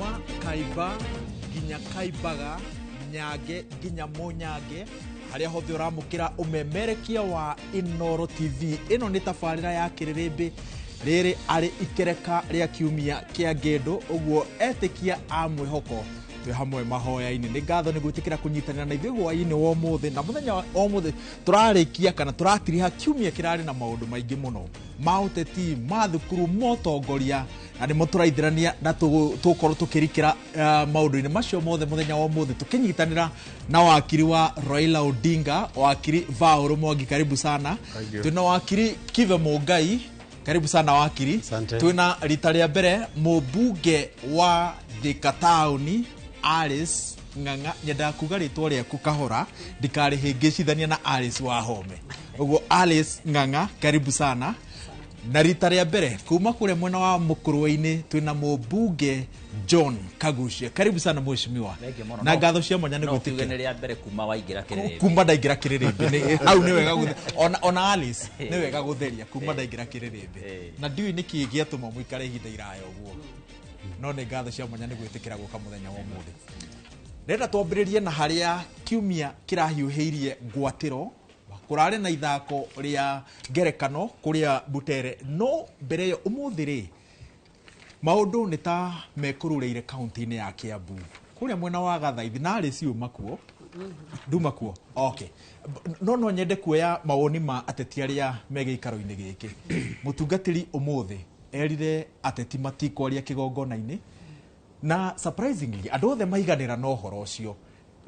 Kuma Kaiba nginya Kaibaga, Nyange nginya Mũnyange, harĩa hothe ũramũkĩra ũmemerekia wa Inooro TV. Ĩno nĩ tabarĩra ya Kĩrĩrĩmbĩ, rĩrĩ arĩ ikereka rĩa kiumia kĩa ngĩndũ, ũguo etĩkia a mwĩhoko twĩ hamwe mahoya-inĩ. Nĩ ngatho nĩ gwĩtĩkĩra kũnyitanĩra na ithuĩ hwaĩ-inĩ wa ũmũthĩ. Na mũthenya wa ũmũthĩ tũrarĩkia kana tũratiriha kiumia kĩrarĩ na maũndũ maingĩ mũno ma ũteti, ma thukuru, ma ũtongoria, na nĩmo tũraithĩrania na tũgũkorwo tũkĩrikĩra maũndũ-inĩ macio mothe mũthenya wa ũmũthĩ, tũkĩnyitanĩra na wakiri wa Raila Odinga, wakiri Vaũrũ Mwangi, karibu sana. Thank you. Twĩna wakiri Kive Mũngai, karibu sana wakiri. Asante. Twĩna rita rĩa mbere mũmbunge wa Thika taũni Alice Ng'ang'a. Nyendaga kuga rĩtwa rĩaku kahora ndikarĩhĩngĩcithania na Alice wa Home, ũguo Alice Ng'ang'a, karibu sana. Na rita rĩa mbere kuma kũrĩa mwena wa Mũkũrwe-inĩ twĩna mũmbunge John Kagucia, karibu sana mheshimiwa. Thank you mũno. Na ngatho cia mwanya nĩ No kiuge gwĩtĩkĩra. nĩ rĩa mbere kuma waingĩra kĩrĩrĩmbĩ. Kuma ndaingĩra kĩrĩrĩmbĩ hau nĩ wega ona Alice nĩ wega gũtheria kuma ndaingĩra kĩrĩrĩmbĩ. Na ndiũĩ nĩkĩ gĩatũma mũikare ihinda iraya ũguo, no nĩ ngatho cia mwanya nĩ gwĩtĩkĩra gũka mũthenya wa ũmũthĩ. Ndĩrenda twambĩrĩrie na harĩa kiumia kĩrahiũhĩirie ngwatĩro. Kũrarĩ na ithako rĩa ngerekano kũrĩa Butere, no mbere ĩyo ũmũthĩ rĩ maũndũ nĩ ta mekũrũrĩire kaunti-inĩ ya Kiambu kũrĩa mwena wa Gathaithi na arĩ ciuma kuo nduma kuo. Okay, no nyende kuoya mawoni ma ateti arĩa me gĩikaro-inĩ gĩkĩ. Mũtungatĩri ũmũthĩ erire ateti matikwaria kĩgongona-inĩ, na surprisingly andũ othe maiganĩra na ũhoro ũcio.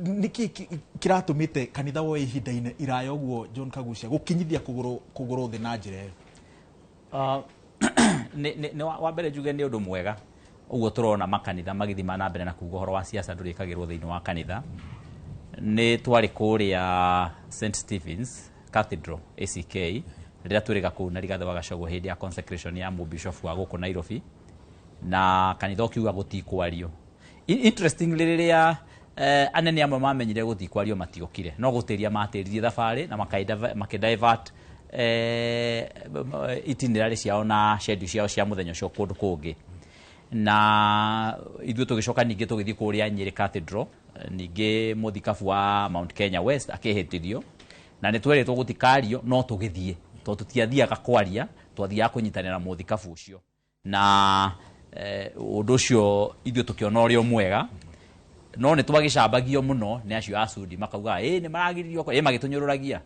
Nĩkĩ kĩratũmĩte kanitha woe ihinda-inĩ iraya ũguo, John Kagucia, gũkinyithia kũgũrũ thĩ na njĩra ĩyo? Nĩ wa mbere njuge nĩ ũndũ mwega ũguo tũrona makanitha magĩthiĩ na mbere na kuga ũhoro wa siasa ndũrĩkagĩrwo thĩinĩ wa kanitha. Nĩ twarĩ kũrĩa St Stephen's Cathedral ACK rĩrĩa twĩrĩga kũu na Rigathĩ wa Gachagua hĩndĩ ya consecration ya mũbishofu wa gũkũ Nairobi, na kanitha ũkiuga gũtikwario. Interestingly, rĩrĩa anene amwe mamenyire gũtikwario, matiokire, no gũtĩria matĩririe thabarĩ na makĩdivert itinerary ciao na schedule ciao cia mũthenya ũcio kũndũ kũngĩ. Na ithuĩ tũgĩcoka ningĩ tũgĩthiĩ kũrĩa Nyĩrĩ Cathedral, ningĩ mũthikabu wa Mount Kenya West akĩhĩtithio, na nĩ twerĩtwo gũtikario, no tũgĩthiĩ tondũ tũtiathiaga kwaria, twathiaga kũnyitanĩra na mũthikabu ũcio. Na ũndũ ũcio ithuĩ tũkĩona ũrĩ o mwega, no nĩ twagĩcambagio mũno nĩ acio a Sudi, makauga ĩ nĩ maragiririo, ĩ magĩtũnyũrũragia.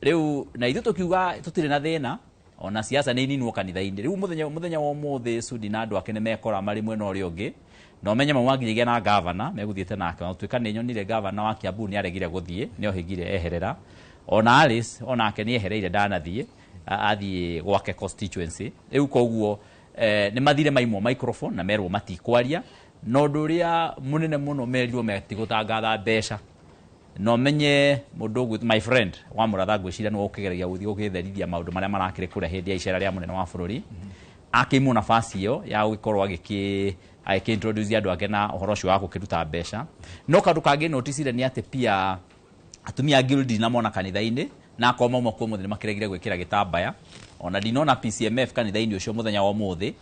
Rĩu na ithuĩ tũkiuga tũtirĩ na thĩna, ona siasa nĩ ininwo kanitha-inĩ. Rĩu mũthenya wa ũmũthĩ Sudi na andũ ake nĩ mekora marĩ mwena ũrĩa ũngĩ, na ũmenye mauma nginyagia na gavana megũthiĩte nake. Ona gũtuĩka nĩ nyonire gavana wa Kiambu nĩ aregire gũthiĩ, nĩ ohĩgire eherera. Ona Alice onake nĩ ehereire, ndanathiĩ, athiĩ gwake constituency. Rĩu koguo nĩ mathire maimwo microphone na merwo matikwaria. Na ũndũ ũrĩa mũnene mũno, merirwo metigũtangatha mbeca. Na ũmenye mũndũ ũgwĩtwo my friend wa Mũratha, ngwĩciria nĩwe ũkĩgeragia gũthiĩ gũgĩtherithia maũndũ marĩa marakĩrĩ kũrĩa hĩndĩ ya icera rĩa mũnene wa bũrũri, akĩimwo nafasi ĩyo ya gũgĩkorwo agĩkĩ introduce andũ ake na ũhoro ũcio wa gũkĩruta mbeca. No kaũndũ kangĩ noticire nĩ atĩ pia atumia a guild ndinamona kanitha-inĩ, na akorwo mauma kuo mũthĩ nĩ makĩregire gwĩkĩra gĩtambaya. Ona ndinona PCMF kanitha-inĩ ũcio mũthenya wa ũmũthĩ.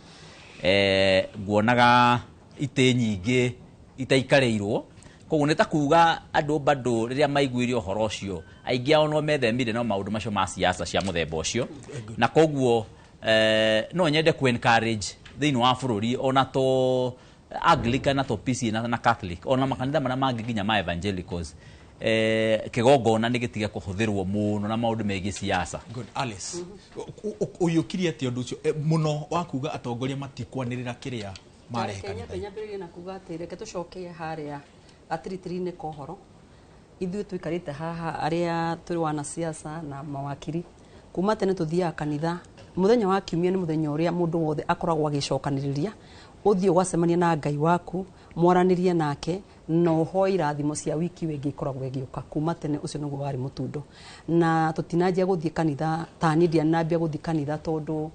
Nguonaga itĩ nyingĩ itaikarĩirwo, koguo nĩ ta kuga andũ bado rĩrĩa maiguire ũhoro ũcio, aingĩ ao no methemire no maũndũ macio ma siasa cia mũthemba ũcio. Na koguo no nyende ku encourage thĩinĩ wa bũrũri, ona to Anglican na to PCA na Catholic, ona makanitha marĩa mangĩ nginya ma evangelicals, kĩgongona nĩ gĩtige kũhũthĩrwo mũno na maũndũ megiĩ siasa. Good. Alice, ũiyũkirie atĩa ũndũ ũcio mũno wa kuga atongoria matikwanĩrĩra kĩrĩa marehe Reke nyambe kanitha-inĩ? Nyambĩrĩrie na kuga atĩ reke tũcoke harĩa gatiritiri-inĩ ka ũhoro. Ithuĩ tũikarĩte haha arĩa tũrĩ wanasiasa na mawakiri, kuma tene tũthiaga kanitha mũthenya wa kiumia. Nĩ mũthenya ũrĩa mũndũ wothe akoragwo agĩcokanĩrĩria, ũthiĩ ũgacemania na Ngai waku, mwaranĩrie nake na ũhoe irathimo cia wiki ĩyo ĩngĩ ĩkoragwo ĩgĩũka. Kuma tene ũcio nĩguo warĩ mũtundo, na tũtinanjia gũthiĩ kanitha. Ta niĩ ndianambia gũthiĩ kanitha tondũ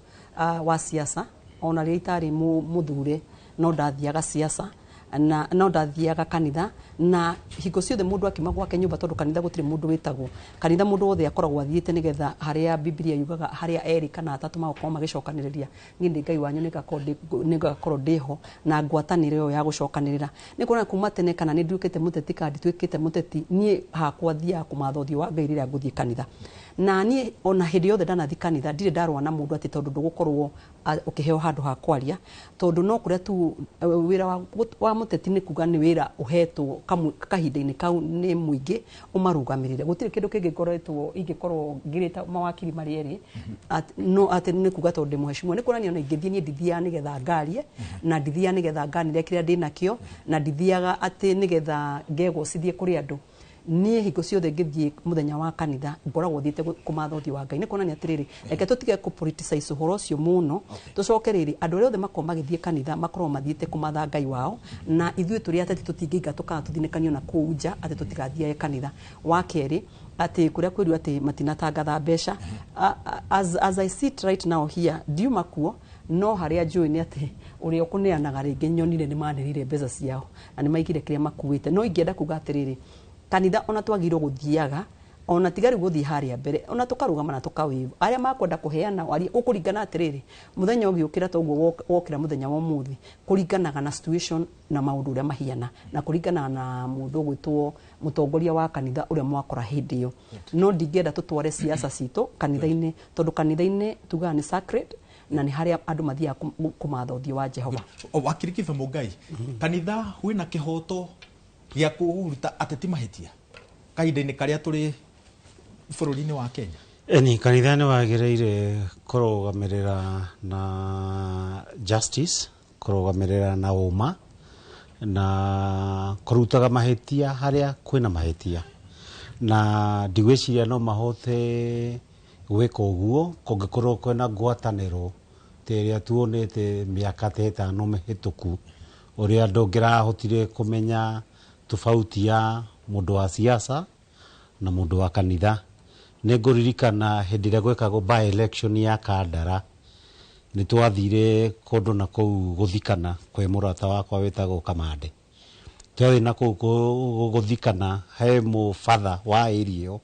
wa siasa. Ona rĩrĩa itarĩ mũthure no ndathiaga siasa. Na no ndathiaga kanitha na hingo ciothe mundu akiuma gwake nyumba, tondu kanitha gutiri mundu witagwo kanitha, mundu wothe akoragwo athiĩte nigetha haria Biblia yugaga haria eri kana atatu magokorwo magicokanĩrĩria, niĩ ndĩ Ngai wanyu, nĩngakorwo ndĩho na ngwatanĩro ĩyo ya gũcokanĩrĩra. Nĩ kuona kuma tene kana nĩ nduĩkĩte mũteti kana ndituĩkĩte mũteti, niĩ hakwa thiaga kũmatha ũthiũ wa Ngai rĩrĩa ngũthiĩ kanitha. Na niĩ ona hĩndĩ yothe ndanathi kanitha ndirĩ ndarũa na mũndũ atĩ tondũ ndũgũkorwo ũkĩheo handũ ha kwaria, tondũ no kũrĩa tu wĩra wa mũteti nĩ kuga nĩ wĩra ũhetwo kahinda-inĩ kau nĩ mũingĩ ũmarũgamĩrĩre. Gũtirĩ kĩndũ kĩngĩ ngoretwo ingĩkorwo ngirĩte mawakiri marĩ erĩ no atĩ nĩ kuga tondũ ndĩ mũheshimiwa. Nĩ kuonania ona ingĩthiĩ niĩ ndithiaga nĩgetha ngarie, na ndithiaga nĩgetha nganĩre kĩrĩa ndĩnakĩo, na ndithiaga atĩ nĩgetha ngegocithie kũrĩ andũ. Niĩ hingo ciothe ngĩthiĩ mũthenya wa kanitha ngoragwo thiĩte kũmatha ũthiũ wa Ngai. Nĩ kuonania atĩrĩrĩ, reke tũtige kũ politicize ũhoro ũcio mũno, tũcoke rĩrĩ andũ arĩa othe makorwo magĩthiĩ kanitha makorwo mathiĩte kũmatha Ngai wao, na ithuĩ tũrĩ ateti tũtingĩingatwo kana tũthinĩkanio na kũu nja atĩ tũtigathiage kanitha. Wa kerĩ, atĩ kũrĩa kwĩrwo atĩ matinatangatha mbeca, as I sit right now here, ndiuma kuo, no harĩa njũĩ nĩ atĩ ũrĩa ũkũneanaga rĩngĩ nyonire nĩ manĩrĩire mbeca ciao na nĩ maigire kĩrĩa makuĩte. No ingĩenda kuga atĩrĩrĩ, kanitha ona twagĩrĩirwo gũthiaga, ona tiga rĩu gũthiĩ harĩa mbere, ona tũkarũgama na tũkawĩva arĩa makwenda kũheana warie. Ũkũringana atĩrĩrĩ, mũthenya ũgĩũkĩra toguo wokĩra mũthenya wa ũmũthĩ, kũringanaga na situation na maũndũ ũrĩa mahiana, na kũringanaga na mũndũ ũgwĩtwo mũtongoria wa kanitha ũrĩa mwakora hĩndĩ ĩyo. No ndingĩenda tũtware siasa citũ kanitha-inĩ, tondũ kanitha-inĩ tugaga nĩ sacred na nĩ harĩa andũ mathiaga kũmatha ũthiũ wa Jehova. Wakiri Kibe Mũngai, kanitha wĩna kĩhoto gĩa kũruta ateti mahĩtia kahinda-inĩ karĩa tũrĩ bũrũri-inĩ wa Kenya? Eni kanitha nĩ wagĩrĩire kũrũgamĩrĩra na justice, kũrũgamĩrĩra na ũma, na kũrutaga mahĩtia harĩa kwĩna mahĩtia, na ndigwĩciria no mahote gwĩka ũguo kũngĩkorwo kwĩna ngwatanĩro ta ĩrĩa tuonete mĩaka ta 5 mĩhĩtũku, ũrĩa andũ ngĩrahotire kũmenya tofauti ya mũndũ wa siasa na mũndũ wa kanitha. Nĩ ngũririkana hĩndĩ ĩrĩa gwekagwo by election ya Kandara, nĩ twathire kũndũ na kũu gũthikana kwĩ mũrata wakwa wĩtagwo Kamande. Twathiĩ na kũu gũthikana, he mũbatha wa area ĩyo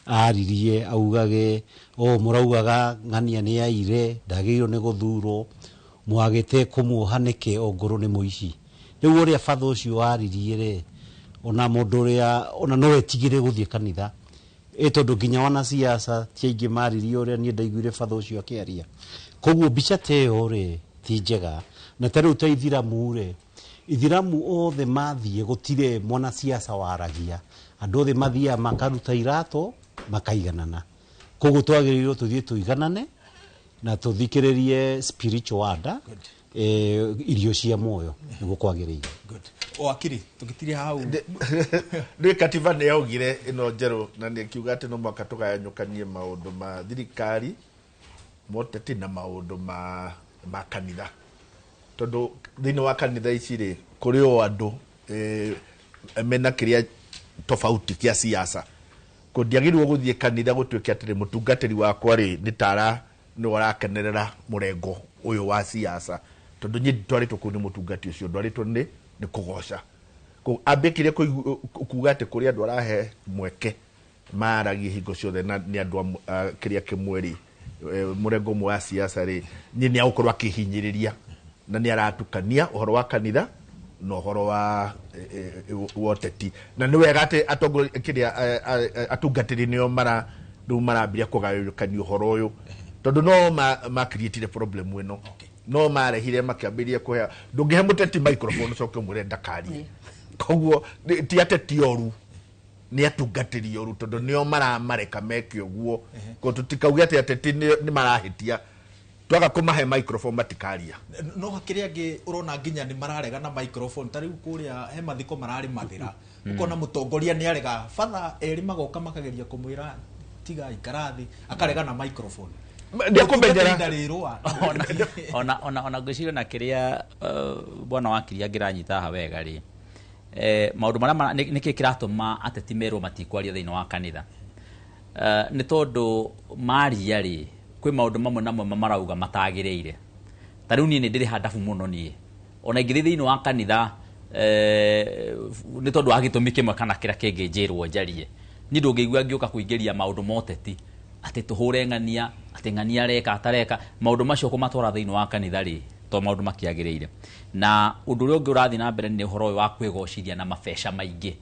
aririe augage, o mũraugaga ng'ania nĩ aire, ndagĩrĩirwo nĩ gũthurwo, mwagĩte kũmuoha nĩkĩ ongorwo nĩ mũici. Rĩu ũrĩa batha ũcio aririe rĩ, ona mũndũ ũrĩa ona no etigĩre gũthiĩ kanitha, ĩ tondũ nginya wanasiasa ti aingĩ maririe ũrĩa niĩ ndaiguire batha ũcio akĩaria. Koguo mbica ta ĩyo rĩ ti njega. Na ta rĩu ta ithiramu rĩ, ithiramu othe mathiĩ gũtirĩ mwanasiasa waragia, andũ othe mathiaga makaruta iratũ makaiganana. Koguo twagĩrĩirwo tũthiĩ tũiganane na tũthikĩrĩrie spiritual order, irio cia muoyo nĩguo kwagĩrĩire. Good. Wakiri, tũgĩtiria hau. Nĩ katiba nĩ yaugire ĩno njerũ, na nĩ akiuga atĩ no mũhaka tũgayanyũkanie maũndũ ma thirikari, moteti na maũndũ ma kanitha, tondũ thĩinĩ wa kanitha ici rĩ kũrĩ o andũ mena kĩrĩa tofauti kĩa siasa. Ko ndiagĩrĩirwo gũthiĩ kanitha gũtuĩke atĩrĩ mũtungatĩri wakwa rĩ nĩ tara nĩ arakenerera mũrengo ũyũ wa siasa, tondũ niĩ nditwarĩtwo kũu nĩ mũtungati ũcio, ndwarĩtwo nĩ kũgoca. Ko ambĩkire kuga atĩ kũrĩ andũ arahe mweke maragie hingo ciothe na nĩ andũ a kĩrĩa kĩmwe rĩ, mũrengo ũmwe wa siasa rĩ, niĩ nĩ agũkorwo akĩhinyĩrĩria na nĩ aratukania ũhoro wa kanitha na ũhoro wa ũteti. Na nĩ wega atĩ atongoria kĩrĩa atungatĩri nĩo rĩu marambĩrĩria kũgayũkania ũhoro ũyũ, tondũ no ma create problem ĩno. No marehire makĩambĩrĩria kũhe, ndũngĩhe mũteti microphone ũcoke ũmwĩre ndakarie. Koguo ti ateti oru, nĩ atungatĩri oru, tondũ nĩo maramareka meke ũguo. Koguo tũtikauge atĩ ateti nĩ marahĩtia, twaga kũmahe microphone matikaria. No hakĩrĩ angĩ ũrona nginya nĩ mararega na microphone. Ta rĩu kũrĩa he mathiko mararĩ mathĩra, ũkona mũtongoria nĩ arega, batha erĩ magoka makageria kũmwĩra tiga ikara thĩ, akarega na microphone. Ndĩkũmenyera. Ndarĩrũa. Ona ngwĩciria na kĩrĩa bwana wakiri angĩranyita haha wega rĩ, maũndũ marĩa nĩkĩ kĩratũma ateti merwo matikwaria thĩinĩ wa kanitha? Nĩ tondũ maria rĩ, kwĩ maũndũ mamwe na mamwe marauga matagĩrĩire. Ta rĩu niĩ nĩ ndĩrĩ handabu mũno niĩ, ona ingĩthiĩ thĩinĩ wa kanitha Nĩ tondũ wa gĩtũmi kĩmwe kana kĩrĩa kĩngĩ njĩrwo njarie, niĩ ndũngĩigua ngĩũka kũingĩria maũndũ ma ũteti atĩ tũhũre ng'ania, atĩ ng'ania areka atareka. Maũndũ macio kũmatwara thĩinĩ wa kanitha rĩ, to maũndũ makĩagĩrĩire. Na ũndũ ũrĩa ũngĩ ũrathiĩ na mbere nĩ ũhoro ũyũ wa kwĩgocithia na mabeca maingĩ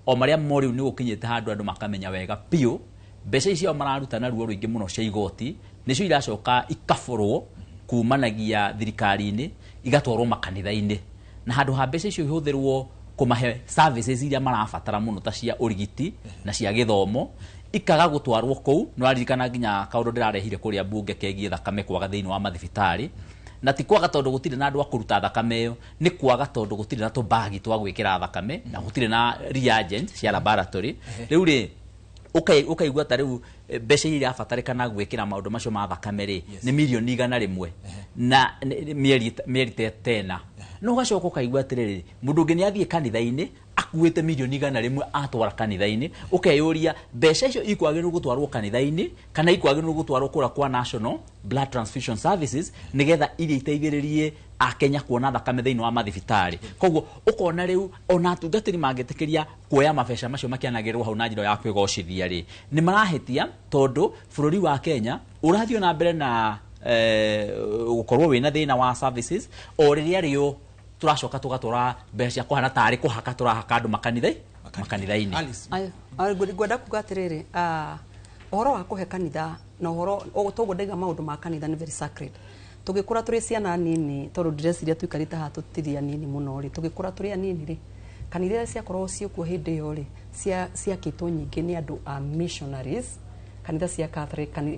o marĩa mo rĩu nĩ gũkinyĩte handũ andũ makamenya wega biũ mbeca icio mararuta na ruo rũingĩ mũno cia igoti nĩcio iracoka ikaborwo kumanagia thirikari-inĩ igatwarwo makanitha-inĩ, na handũ ha mbeca icio ihũthĩrwo kũmahe services iria marabatara mũno ta cia ũrigiti na cia gĩthomo, ikaga gũtwarwo kũu. Nĩ waririkana nginya kaũndũ ndĩrarehire kũrĩa mbunge kegiĩ thakame kwaga thĩinĩ wa mathibitarĩ, na ti kwaga tondũ gũtirĩ na andũ a kũruta thakame ĩyo, nĩ kwaga tondũ gũtirĩ na tũbagi twa gwĩkĩra thakame na gũtirĩ na reagents cia laboratory. Rĩu rĩ, ũkaigua ta rĩu mbeca iria irabatarĩkana gwĩkĩra maũndũ macio ma thakame rĩ, nĩ mirioni 100 na mĩeri tena. No ũgacoka ũkaigua atĩrĩrĩ, mũndũ ũngĩ nĩ athiĩ kanitha-inĩ akuĩte mirioni 100 atwara kanitha-inĩ. Ũkeyũria mbeca icio ikwagĩrĩirwo gũtwarwo kanitha-inĩ kana ikwagĩrĩirwo gũtwarwo kũrĩa kwa National Blood Transfusion Services, nĩgetha iria iteithĩrĩrie akenya kuona thakame thĩinĩ wa mathibitarĩ. Koguo ũkona rĩu ona atungatĩri mangĩtĩkĩria kuoya mabeca macio makĩanagĩrĩrwo hau na njĩra ya kwĩgocithia rĩ, nĩ marahĩtia, tondũ bũrũri wa Kenya ũrathiĩ na mbere na gũkorwo wĩna thĩna wa services o rĩrĩa rĩo tũracoka tũgatwara mbeca cia kũhana tarĩ kũhaka tũrahaka andũ makanitha-inĩ. Alice. Ayo, ngwenda kuga atĩrĩrĩ, ũhoro wa kũhe kanitha na ũhoro toguo ndaiga maũndũ ma kanitha nĩ very sacred. Tũgĩkũra tũrĩ ciana nini, tondũ ndĩreciria tũikarĩte haha tũtirĩ anini mũno rĩ, tũgĩkũra tũrĩ anini rĩ, kanitha iria ciakoragwo ciĩkuo hĩndĩ ĩyo rĩ, ciakĩtwo nyingĩ nĩ andũ a missionaries. Kanitha cia Catholic, kana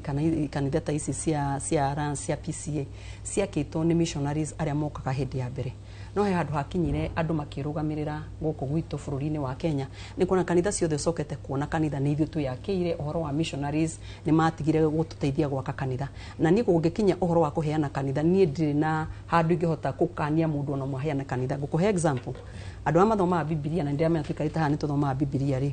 kanitha ta ici cia Alliance, cia PCA, ciakĩtwo nĩ missionaries arĩa mokaga hĩndĩ ya mbere. No he handũ hakinyire andũ makĩrũgamĩrĩra gũkũ gwitũ bũrũri-inĩ wa Kenya, nĩ kuona kanitha ciothe ũcokete kuona kanitha nĩ ithuĩ twĩyakĩire. Ũhoro wa missionaries nĩ matigire gũtũteithia gwaka kanitha. Na niĩ kũngĩkinya ũhoro wa kũheana kanitha, niĩ ndirĩ na handũ ingĩhota gũkania mũndũ ona ũmwe aheane kanitha. Ngũkũhe example, andũ arĩa mathomaga Bibilia, na nĩndĩramenya tũikarĩte haha nĩ tũthomaga Bibilia rĩ,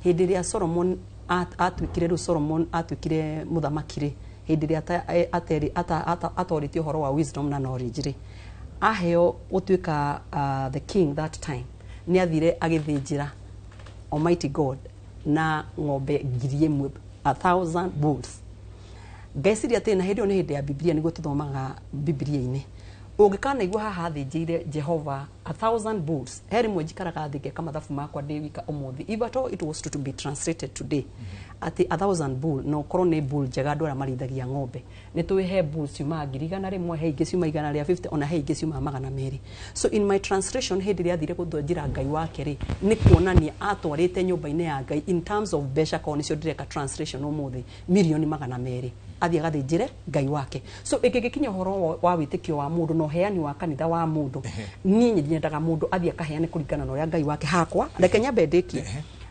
hĩndĩ ĩrĩa Solomon atuĩkire, rĩu Solomon atuĩkire mũthamaki rĩ, hĩndĩ ĩrĩa atorĩtie ũhoro wa wisdom na knowledge rĩ, aheo gũtuĩka the king, that time nĩ athire agĩthĩnjĩra Almighty God na ng'ombe 1,000, 1,000 bulls. Ngeciria atĩ na hĩndĩ ĩyo nĩ hĩndĩ ya Bibilia, nĩguo tũthomaga Bibilia-inĩ, ũngĩkanaigua haha athĩnjĩire Jehova 1,000 bulls. He rĩmwe njikaraga thĩ ngeka mathabu makwa ndĩ wika ũmũthĩ, if at all it was to be translated today, atĩ 1,000 bull, na ũkorwo nĩ bull njega. Andũ arĩa marĩithagia ng'ombe nĩ tũĩ he bull ciumaga 100,000, he ingĩ ciuma 150, ona he ingĩ ciumaga 200. So in my translation, hĩndĩ ĩrĩa athire gũthĩnjĩra Ngai wake rĩ, nĩ kuonania atwarĩte nyũmba-inĩ ya Ngai in terms of mbeca, korwo nĩcio ndĩreka translation ũmũthĩ, mirioni 200 athiĩ agathĩnjĩre Ngai wake. So ĩngĩgĩkinya ũhoro wa wĩtĩkio wa mũndũ na ũheani wa kanitha wa mũndũ, niĩ nyendaga mũndũ athiĩ akaheane kũringana na ũrĩa Ngai wake. Hakwa reke nyambe ndĩkie,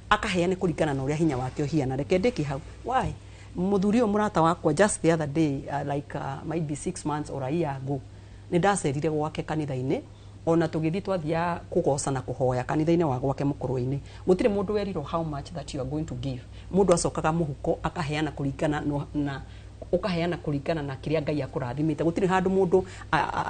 akaheane kũringana na ũrĩa hinya wake ũhiana. Reke ndĩkie hau. Why? Mũthuri ũyũ mũrata wakwa, just the other day, like maybe 6 months or a year ago, nĩ ndacerire gwake kanitha-inĩ, ona tũgĩthiĩ twathiaga kũgoca na kũhoya kanitha-inĩ wa gwake mũkũrwe-inĩ. Gũtirĩ mũndũ werirwo how much that you are going to give. Mũndũ acokaga mũhuko akaheana kũringana na ũkaheana kũringana na kĩrĩa Ngai akũrathimĩte. Gũtirĩ handũ mũndũ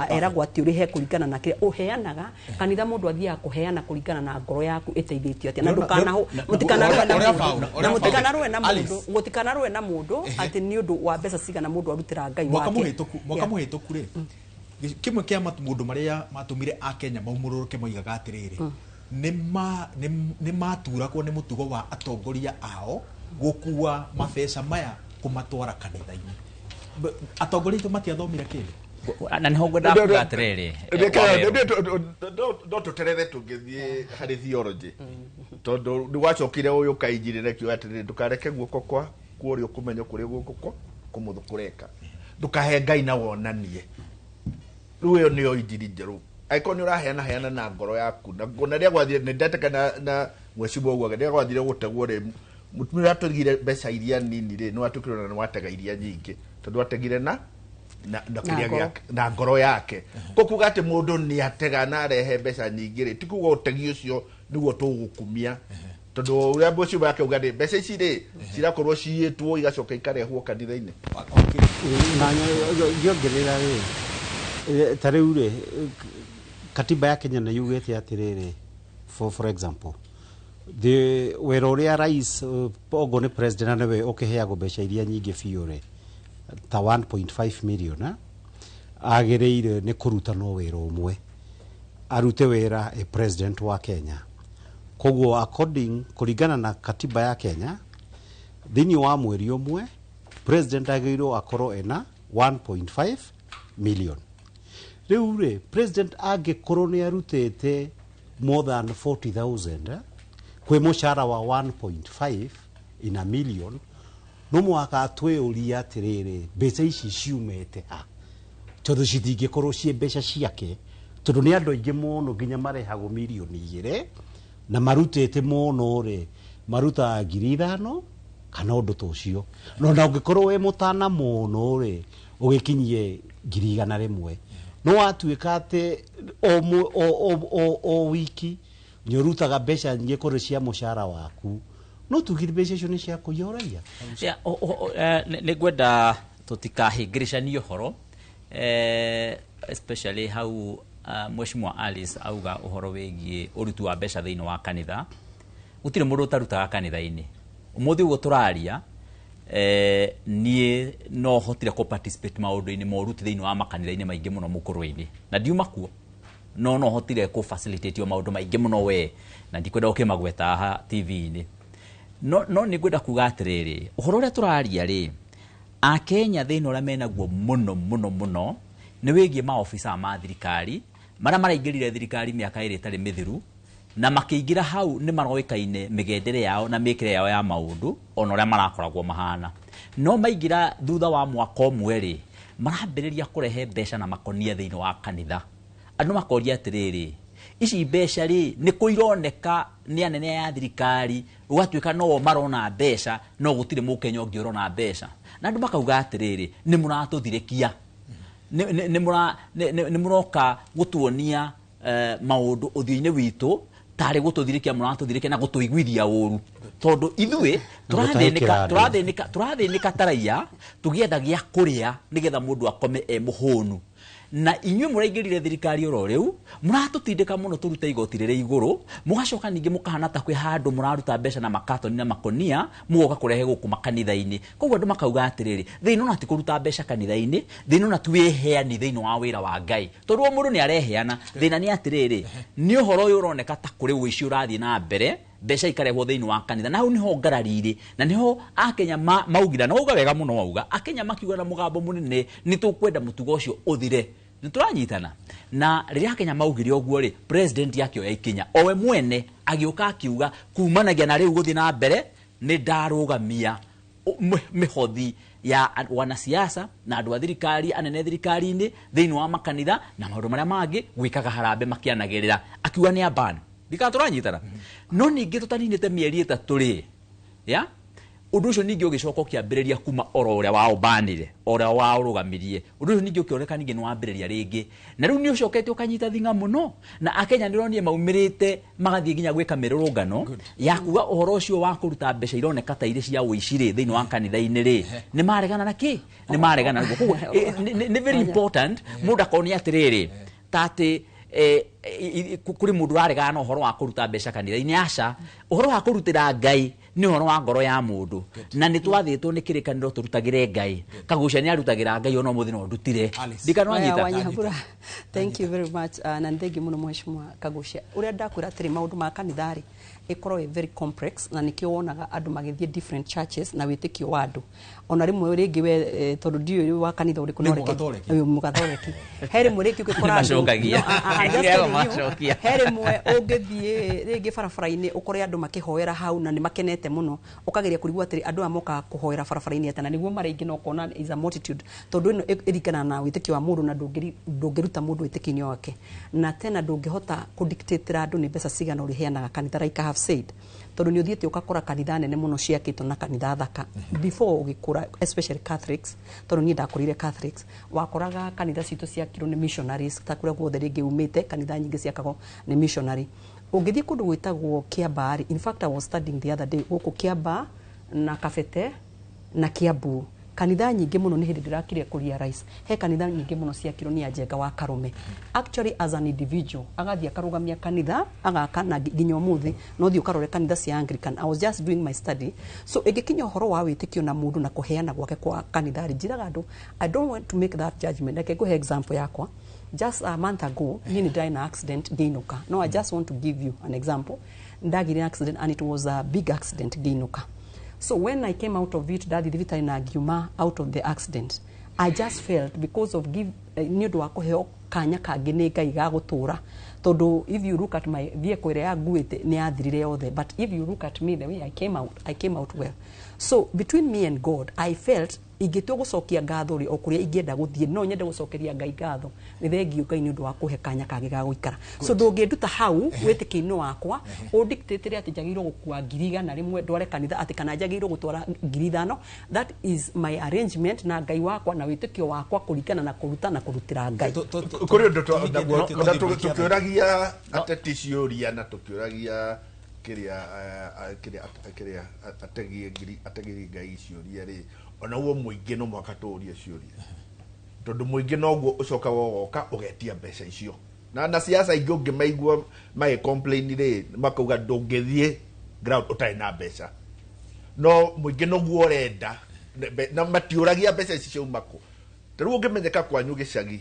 eragwo atĩ ũrĩhe kũringana na kĩrĩa ũheanaga kanitha. Mũndũ athiaga kũheana kũringana na ngoro yaku ĩteithĩtio atĩa, na mũtikanarũe na Ũrĩa mũndũ Paul, na ũrĩa mũtikanarũe na Alice. mũndũ, mũtikanarũe na mũndũ atĩ nĩ ũndũ wa mbeca cigana mũndũ arutĩra Ngai Mwaka wake. mũhĩtũku, mwaka mũhĩtũku rĩ, kĩmwe kĩa maũndũ marĩa matũmire akenya maumũrũrũke moigaga atĩrĩrĩ, nĩ maturagwo nĩ mũtugo wa atongoria ao gũkua mabeca maya kũmatwara kanitha-inĩ. Atongoria aitũ matiathomire kĩndũ. Na nĩho ngwendaga kuga atĩrĩrĩ, Waweru. No tũterere tũngĩthiĩ harĩ theology, tondũ nĩ gwacokire ũyũ kainjirĩre kiuga atĩrĩrĩ, ndũkareke guoko kwa kuorio kũmenyo kũrĩ guoko kwa kũmũthũ kũreka, ndũkahe Ngai na wonanie. Rĩu ĩyo nĩyo injiri njerũ. Angĩkorwo nĩ ũraheana, heana na ngoro yaku. Na ona rĩrĩa gwathire, nĩ ndeteka na mwecimu ũguo, rĩrĩa gwathire gũtegwo rĩ, mũtumia ũrĩa ategire mbeca iria nini rĩ, nĩ watuĩkire ona nĩ watega iria nyingĩ, tondũ wategire na kĩrĩa ngoro. Na ngoro yake. Ko kuga atĩ mũndũ nĩ atega na arehe mbeca nyingĩ rĩ, ti kuga ũtegi ũcio nĩguo tũgũkumia, tondũ ũrĩa mũciĩ wake uga rĩ, mbeca ici rĩ cirakorwo ciyĩtwo igacoka ikarehwo kanitha-inĩ. Na ngĩongerera rĩ, ta rĩu rĩ, Katiba ya Kenya nĩ yugĩte atĩrĩrĩ, for example, the wĩra ũrĩa rais, ogo nĩ president, na nĩwe ũkĩheagwo mbeca iria nyingĩ biũ rĩ, ta 1.5 million, agĩrĩire nĩ kũruta no wĩra ũmwe, arute wĩra a president wa Kenya. Koguo according, kũringana na katiba ya Kenya, thĩinĩ wa mweri ũmwe president agĩrĩirwo akorwo ena 1.5 million. Rĩu rĩ, president angĩkorwo nĩ arutĩte more than 40,000 kwĩ mũcara wa 1.5 in a million, no mũhaka twĩũrie atĩrĩrĩ, mbeca ici ciumĩte ha? Tondũ citingĩkorwo ciĩ mbeca ciake, tondũ nĩ andũ aingĩ mũno nginya marehagwo 2 mirioni na marutĩte mũno rĩ, marutaga 5,000 kana ũndũ ta ũcio. No na ũngĩkorwo wĩ mũtana mũno rĩ, ũgĩkinyie 100,000. No watuĩka atĩ o, mũ- o, o, o, o wiki nĩ ũrutaga mbeca nyingĩ kũrĩ cia mũcara waku, no tugire mbeca icio nĩ cia kũiya ũraiya. Ya, nĩ ngwenda tũtikahĩngĩrĩcanie ũhoro, especially hau Mheshimiwa Alice auga ũhoro wĩgiĩ ũruti wa mbeca thĩinĩ wa kanitha. Gũtirĩ mũndũ ũtarutaga kanitha-inĩ. Ũmũthĩ ũguo tũraria, niĩ no hotire kũ participate maũndũ-inĩ ma ũruti thĩinĩ wa makanitha-inĩ maingĩ mũno mũkũrũ-inĩ, na ndiuma kuo, no hotire kũ facilitate maũndũ maingĩ mũno we, na ndikwenda gũkĩmagweta haha TV-inĩ. No nĩ ngwenda kuga atĩrĩrĩ, ũhoro ũrĩa tũraria rĩ, Akenya thĩna ũrĩa menaguo mũno mũno mũno nĩ wĩgiĩ maobisa ma thirikari marĩa maraingĩrire thirikari mĩaka 2 ĩtarĩ mĩthiru, na makĩingĩra hau nĩ maroĩkaine mĩgendere yao na mĩkĩre yao ya maũndũ, ona ũrĩa marakoragwo mahana. No maingĩra thutha wa mwaka ũmwe rĩ, marambĩrĩria kũrehe mbeca na makonia thĩinĩ wa kanitha. Andũ makoria atĩrĩrĩ, ici mbeca rĩ, nĩ kũ ironeka nĩ anene a thirikari, gũgatuĩka no marona mbeca, no gũtirĩ mũkenya ũngĩ ũrona mbeca? Na andũ makauga atĩrĩrĩ, nĩ mũratũthirĩkia, nĩ mũroka gũtuonia maũndũ ũthiũ-inĩ witũ tarĩ gũtũthirĩkia mũratũthirĩkia na gũtũiguithia ũru, tondũ ithuĩ tũrathĩnĩka. Gũtahĩkĩra andũ. Tũrathĩnĩka ta raia tũgĩetha gĩa kũrĩa nĩgetha mũndũ akome e mũhũnu, na inyuĩ mũraingĩrire thirikari oro rĩu, mũratũtindĩka mũno tũrute igoti rĩrĩ igũrũ, mũgacoka ningĩ mũkahana ta kwĩ handũ mũraruta mbeca na makatoni na makonia, mũgoka kũrehe gũkũ makanitha-inĩ. Koguo andũ makauga atĩrĩrĩ, thĩna ona ti kũruta mbeca kanitha-inĩ, thĩna ona ti wĩheani thĩinĩ wa wĩra wa Ngai, tondũ o mũndũ nĩ areheana. Thĩna nĩ atĩrĩrĩ, nĩ ũhoro ũyũ ũroneka ta kũrĩ ũici ũrathiĩ na mbere, mbeca ikarehwo thĩinĩ wa kanitha, na hau nĩho ngarari irĩ, na nĩho Akenya maugire, na wauga wega mũno, wauga Akenya makiuga na mũgambo mũnene, nĩ tũkwenda mũtugo ũcio ũthire. Nĩ tũranyitana? Na rĩrĩa Akenya maugire ũguo rĩ, president akĩoya ikinya o we mwene, agĩũka akiuga kumanagia na rĩu gũthiĩ na mbere nĩ ndarũgamia mĩhothi ya wanasiasa na andũ a thirikari, anene thirikari-inĩ, thĩinĩ wa makanitha na maũndũ marĩa mangĩ gwĩkaga harambee, makĩanagĩrĩra akiuga nĩ aban ndikana. Tũranyitana? No ningĩ tũtaninĩte mĩeri 3 rĩ, ya ũndũ ũcio ningĩ ũgĩcoka ũkĩambĩrĩria kuma oro ũrĩa waũbanire, o ũrĩa waũrũgamirie. Ũndũ ũcio ningĩ ũkĩoneka ningĩ nĩ wambĩrĩria rĩngĩ, na rĩu nĩ ũcokete ũkanyita thing'a mũno, na Akenya nĩ ũronire maumĩrĩte magathiĩ nginya gwĩka mĩrũrũngano ya kuga ũhoro ũcio wa kũruta mbeca ironeka ta irĩ cia ũici rĩ thĩinĩ wa kanitha-inĩ rĩ, nĩ maregana na kĩ, nĩ maregana naguo. Koguo nĩ very important mũndũ akonio atĩrĩrĩ, ta atĩ kũrĩ mũndũ ũraregana na ũhoro wa kũruta mbeca kanitha-inĩ. Aca, ũhoro wa kũrutĩra Ngai nĩ ũhoro wa ngoro ya mũndũ, na nĩ twathĩtwo nĩ kĩrĩkanĩro tũrutagĩre Ngai. Kagucia nĩ arutagĩra Ngai, ona ũmũthĩ no ndutire. Alice. Ndikana wanyita. Wanyahura, thank you very much. Na nĩ thengiũ mũno, Mheshimiwa Kagucia. Ũrĩa ndakwĩra atĩrĩ, maũndũ ma kanitha rĩ, ĩkorwo ĩ very complex, na nĩkĩo wonaga andũ magĩthiĩ different churches na wĩtĩkio wa andũ. Ona rĩmwe rĩngĩ we, tondũ ndiũĩ wa kanitha ũrĩkũ, Nĩ no reke- Mũgathoreki. Mũgathoreki. He rĩmwe rĩngĩ ũngĩkora andũ- Nĩmacokagia. No, I'm just Nĩo telling you, macokia. he rĩmwe ũngĩthiĩ rĩngĩ barabara-inĩ ũkore andũ makĩhoera hau na nĩ makenete mũno, ũkageria kũrigwo atĩrĩ, andũ aya mokaga kũhoera barabara-inĩ atĩa? Na nĩguo marĩ aingĩ, na ũkona is a multitude, tondũ ĩno ĩringanaga na wĩtĩkio wa mũndũ, na ndũngĩruta mũndũ wĩtĩkio-inĩ wake, na tena ndũngĩhota kũdictatĩra andũ nĩ mbeca cigana ũrĩheanaga kanitha, like I have said, tondũ nĩ ũthiĩte ũgakora kanitha nene mũno ciakĩtwo na kanitha thaka before ũgĩkũra, especially Catholics, tondũ niĩ ndakũrĩire Catholics. Wakoraga kanitha citũ ciakirwo nĩ missionaries, ta kũrĩa guothe rĩngĩ umĩte, kanitha nyingĩ ciakagwo nĩ missionary. Ũngĩthiĩ kũndũ gwĩtagwo Kiambaa rĩ, in fact I was studying the other day gũkũ Kiambaa na Kabete na Kiambu, Kanitha nyingĩ mũno nĩ hĩndĩ ndĩrakire kũrealize he kanitha nyingĩ mũno ciakirwo nĩ Anjenga wa Karume. Actually, as an individual, agathiĩ akarũgamia kanitha, agaka, na nginya ũmũthĩ no thiĩ ũkarore kanitha cia Anglican. I was just doing my study. So ĩngĩkinya ũhoro wa wĩtĩkio na mũndũ na kũheana gwake kwa kanitha rĩ, njĩraga andũ, I don't want to make that judgment. Reke ngũhe example yakwa. Just a month ago, niĩ nĩ ndarĩ na accident ngĩinũka. No, I just want to give you an example. Ndagire accident, and it was a big accident ngĩinũka. So when I came out of it, ndathi thibitarĩ na ngiuma out of the accident, I just felt because of give, nĩ ũndũ wa kũheo kanya kangĩ nĩ Ngai ga gũtũra, tondũ if you look at my vehicle ĩrĩa yanguĩte nĩ yathirire yothe, but if you look at me, the way I came out, I came out well. So between me and God, I felt ingĩtua gũcokia ngatho rĩ, o kũrĩa ingĩenda gũthiĩ, no nyende gũcokeria Ngai ngatho. Nĩ thengiũ Ngai nĩ ũndũ wa kũhe kanya kangĩ ga gũikara. So ndũngĩnduta hau wĩtĩkio-inĩ wakwa ũndictate atĩ njagĩrĩirwo gũkua 100,000 ndware kanitha, atĩ kana njagĩrĩirwo gũtwara 5,000. That is my arrangement na Ngai wakwa na wĩtĩkio wakwa, kũringana na kũruta na kũrutĩra Ngai. Kũrĩ ũndũ ona tũkĩũragia ateti ciũria na tũkĩũragia kĩrĩa ategi Ngai ciũria rĩ, onaguo mũingĩ no mũhaka tũũrie ciũria, tondũ mũingĩ noguo ũcokaga ũgoka ũgetia mbeca icio, na siasa ingĩ ũngĩmaigua magĩ complain rĩ, makauga ndũngĩthiĩ ground ũtarĩ na mbeca, no mũingĩ noguo ũrenda na matiũragia mbeca ici ciauma kũ. Ta rĩu ũngĩmenyeka kwanyu gĩcagi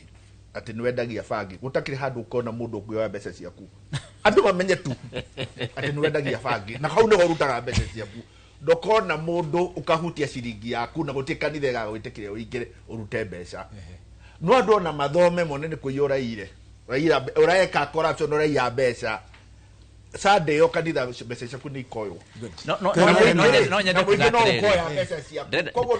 atĩ nĩ wendagia bangi, gũtakĩrĩ handũ ũkona mũndũ ũngĩoya mbeca ciaku. Andũ mamenye tu atĩ nĩ wendagia bangi na hau nĩho ũrutaga mbeca ciaku, ndũkona mũndũ ũkahutia ciringi yaku, na gũtirĩ kanitha ĩgagwĩtĩkĩria ũingĩre ũrute mbeca. No andũ ona mathome mone nĩ kũiya ũraiyire, ũreka corruption, ũraiya mbeca. Sunday ĩyo kanitha mbeca ciaku nĩ ikoywo. No nyende Na kuga mũingĩ no atĩrĩrĩ. ũkoya mbeca ciaku. Koguo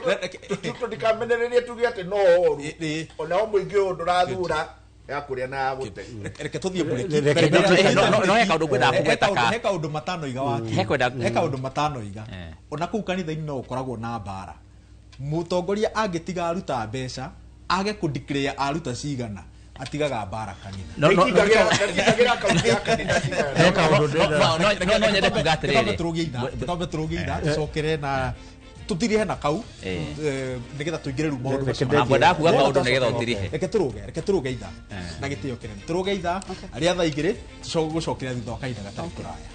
tũtikamenererie tuge atĩ no ũru, onao mũingĩ ũyũ ndũrathura ya kũrĩa na ya gũte. Reke tũthiĩ break. No he kaũndũ ngwendaga kũgweta ka He kaũndũ matano iga waki. He kwenda- He kaũndũ matano iga. Ona kũu kanitha-inĩ no ũkoragwo na mbara. Mũtongoria angĩtiga aruta mbeca, age kũ-declare aruta cigana, atigaga mbara kanitha. Ndingagĩra akaunti ya kanitha cigana. He kaũndũ ndĩrenda- No nyende kuga atĩrĩrĩ. Twambe tũrũgie ithaa, tũcokere na tũtirihe na kau, nĩgetha tũingĩre rĩu maũndũ Reke macio. Na ngwendaga kuga kaũndũ nĩgetha ũtirihe. Reke tũrũge ithaa na gĩtĩo kĩnene, tũrũge ithaa rĩa thaa 2, tũgũcokera thutha wa kahinda gatarĩ kũraya.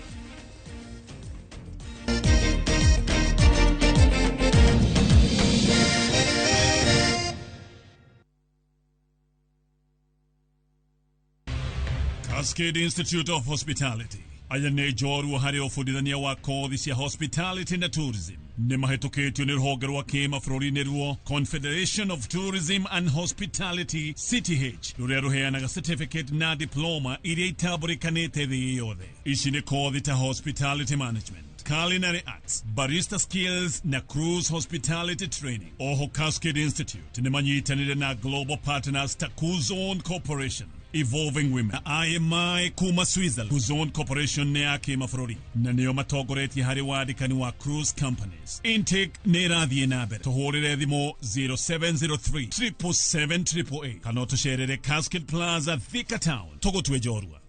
Cascade Institute of Hospitality aya nĩ njorua harĩ ũbundithania wa kothi cia hospitality na tourism. Nĩ mahĩtũkĩtio nĩ rũhonge rwa kĩmabũrũri-inĩ ruo Confederation of Tourism and Hospitality, CTH, rũrĩa rũheanaga certificate na diploma iria itambũrĩkanĩte thĩ yothe. Ici nĩ kothi ta hospitality management, culinary arts, barista skills na cruise hospitality training. Oho Cascade Institute nĩ manyitanĩire na global partners ta Kuzon Corporation, Evolving Women na IMI kuma Switzerland. Kuzon Corporation nĩ ya kĩmabũrũri na nĩo matongoretie harĩ wandĩkani wa cruise companies. Intake nĩ ĩrathiĩ na mbere. Tũhũrĩre thimũ 0703 777 kana ũtũcerere Cascade Plaza, Thika Town. Tũgũtue njorua.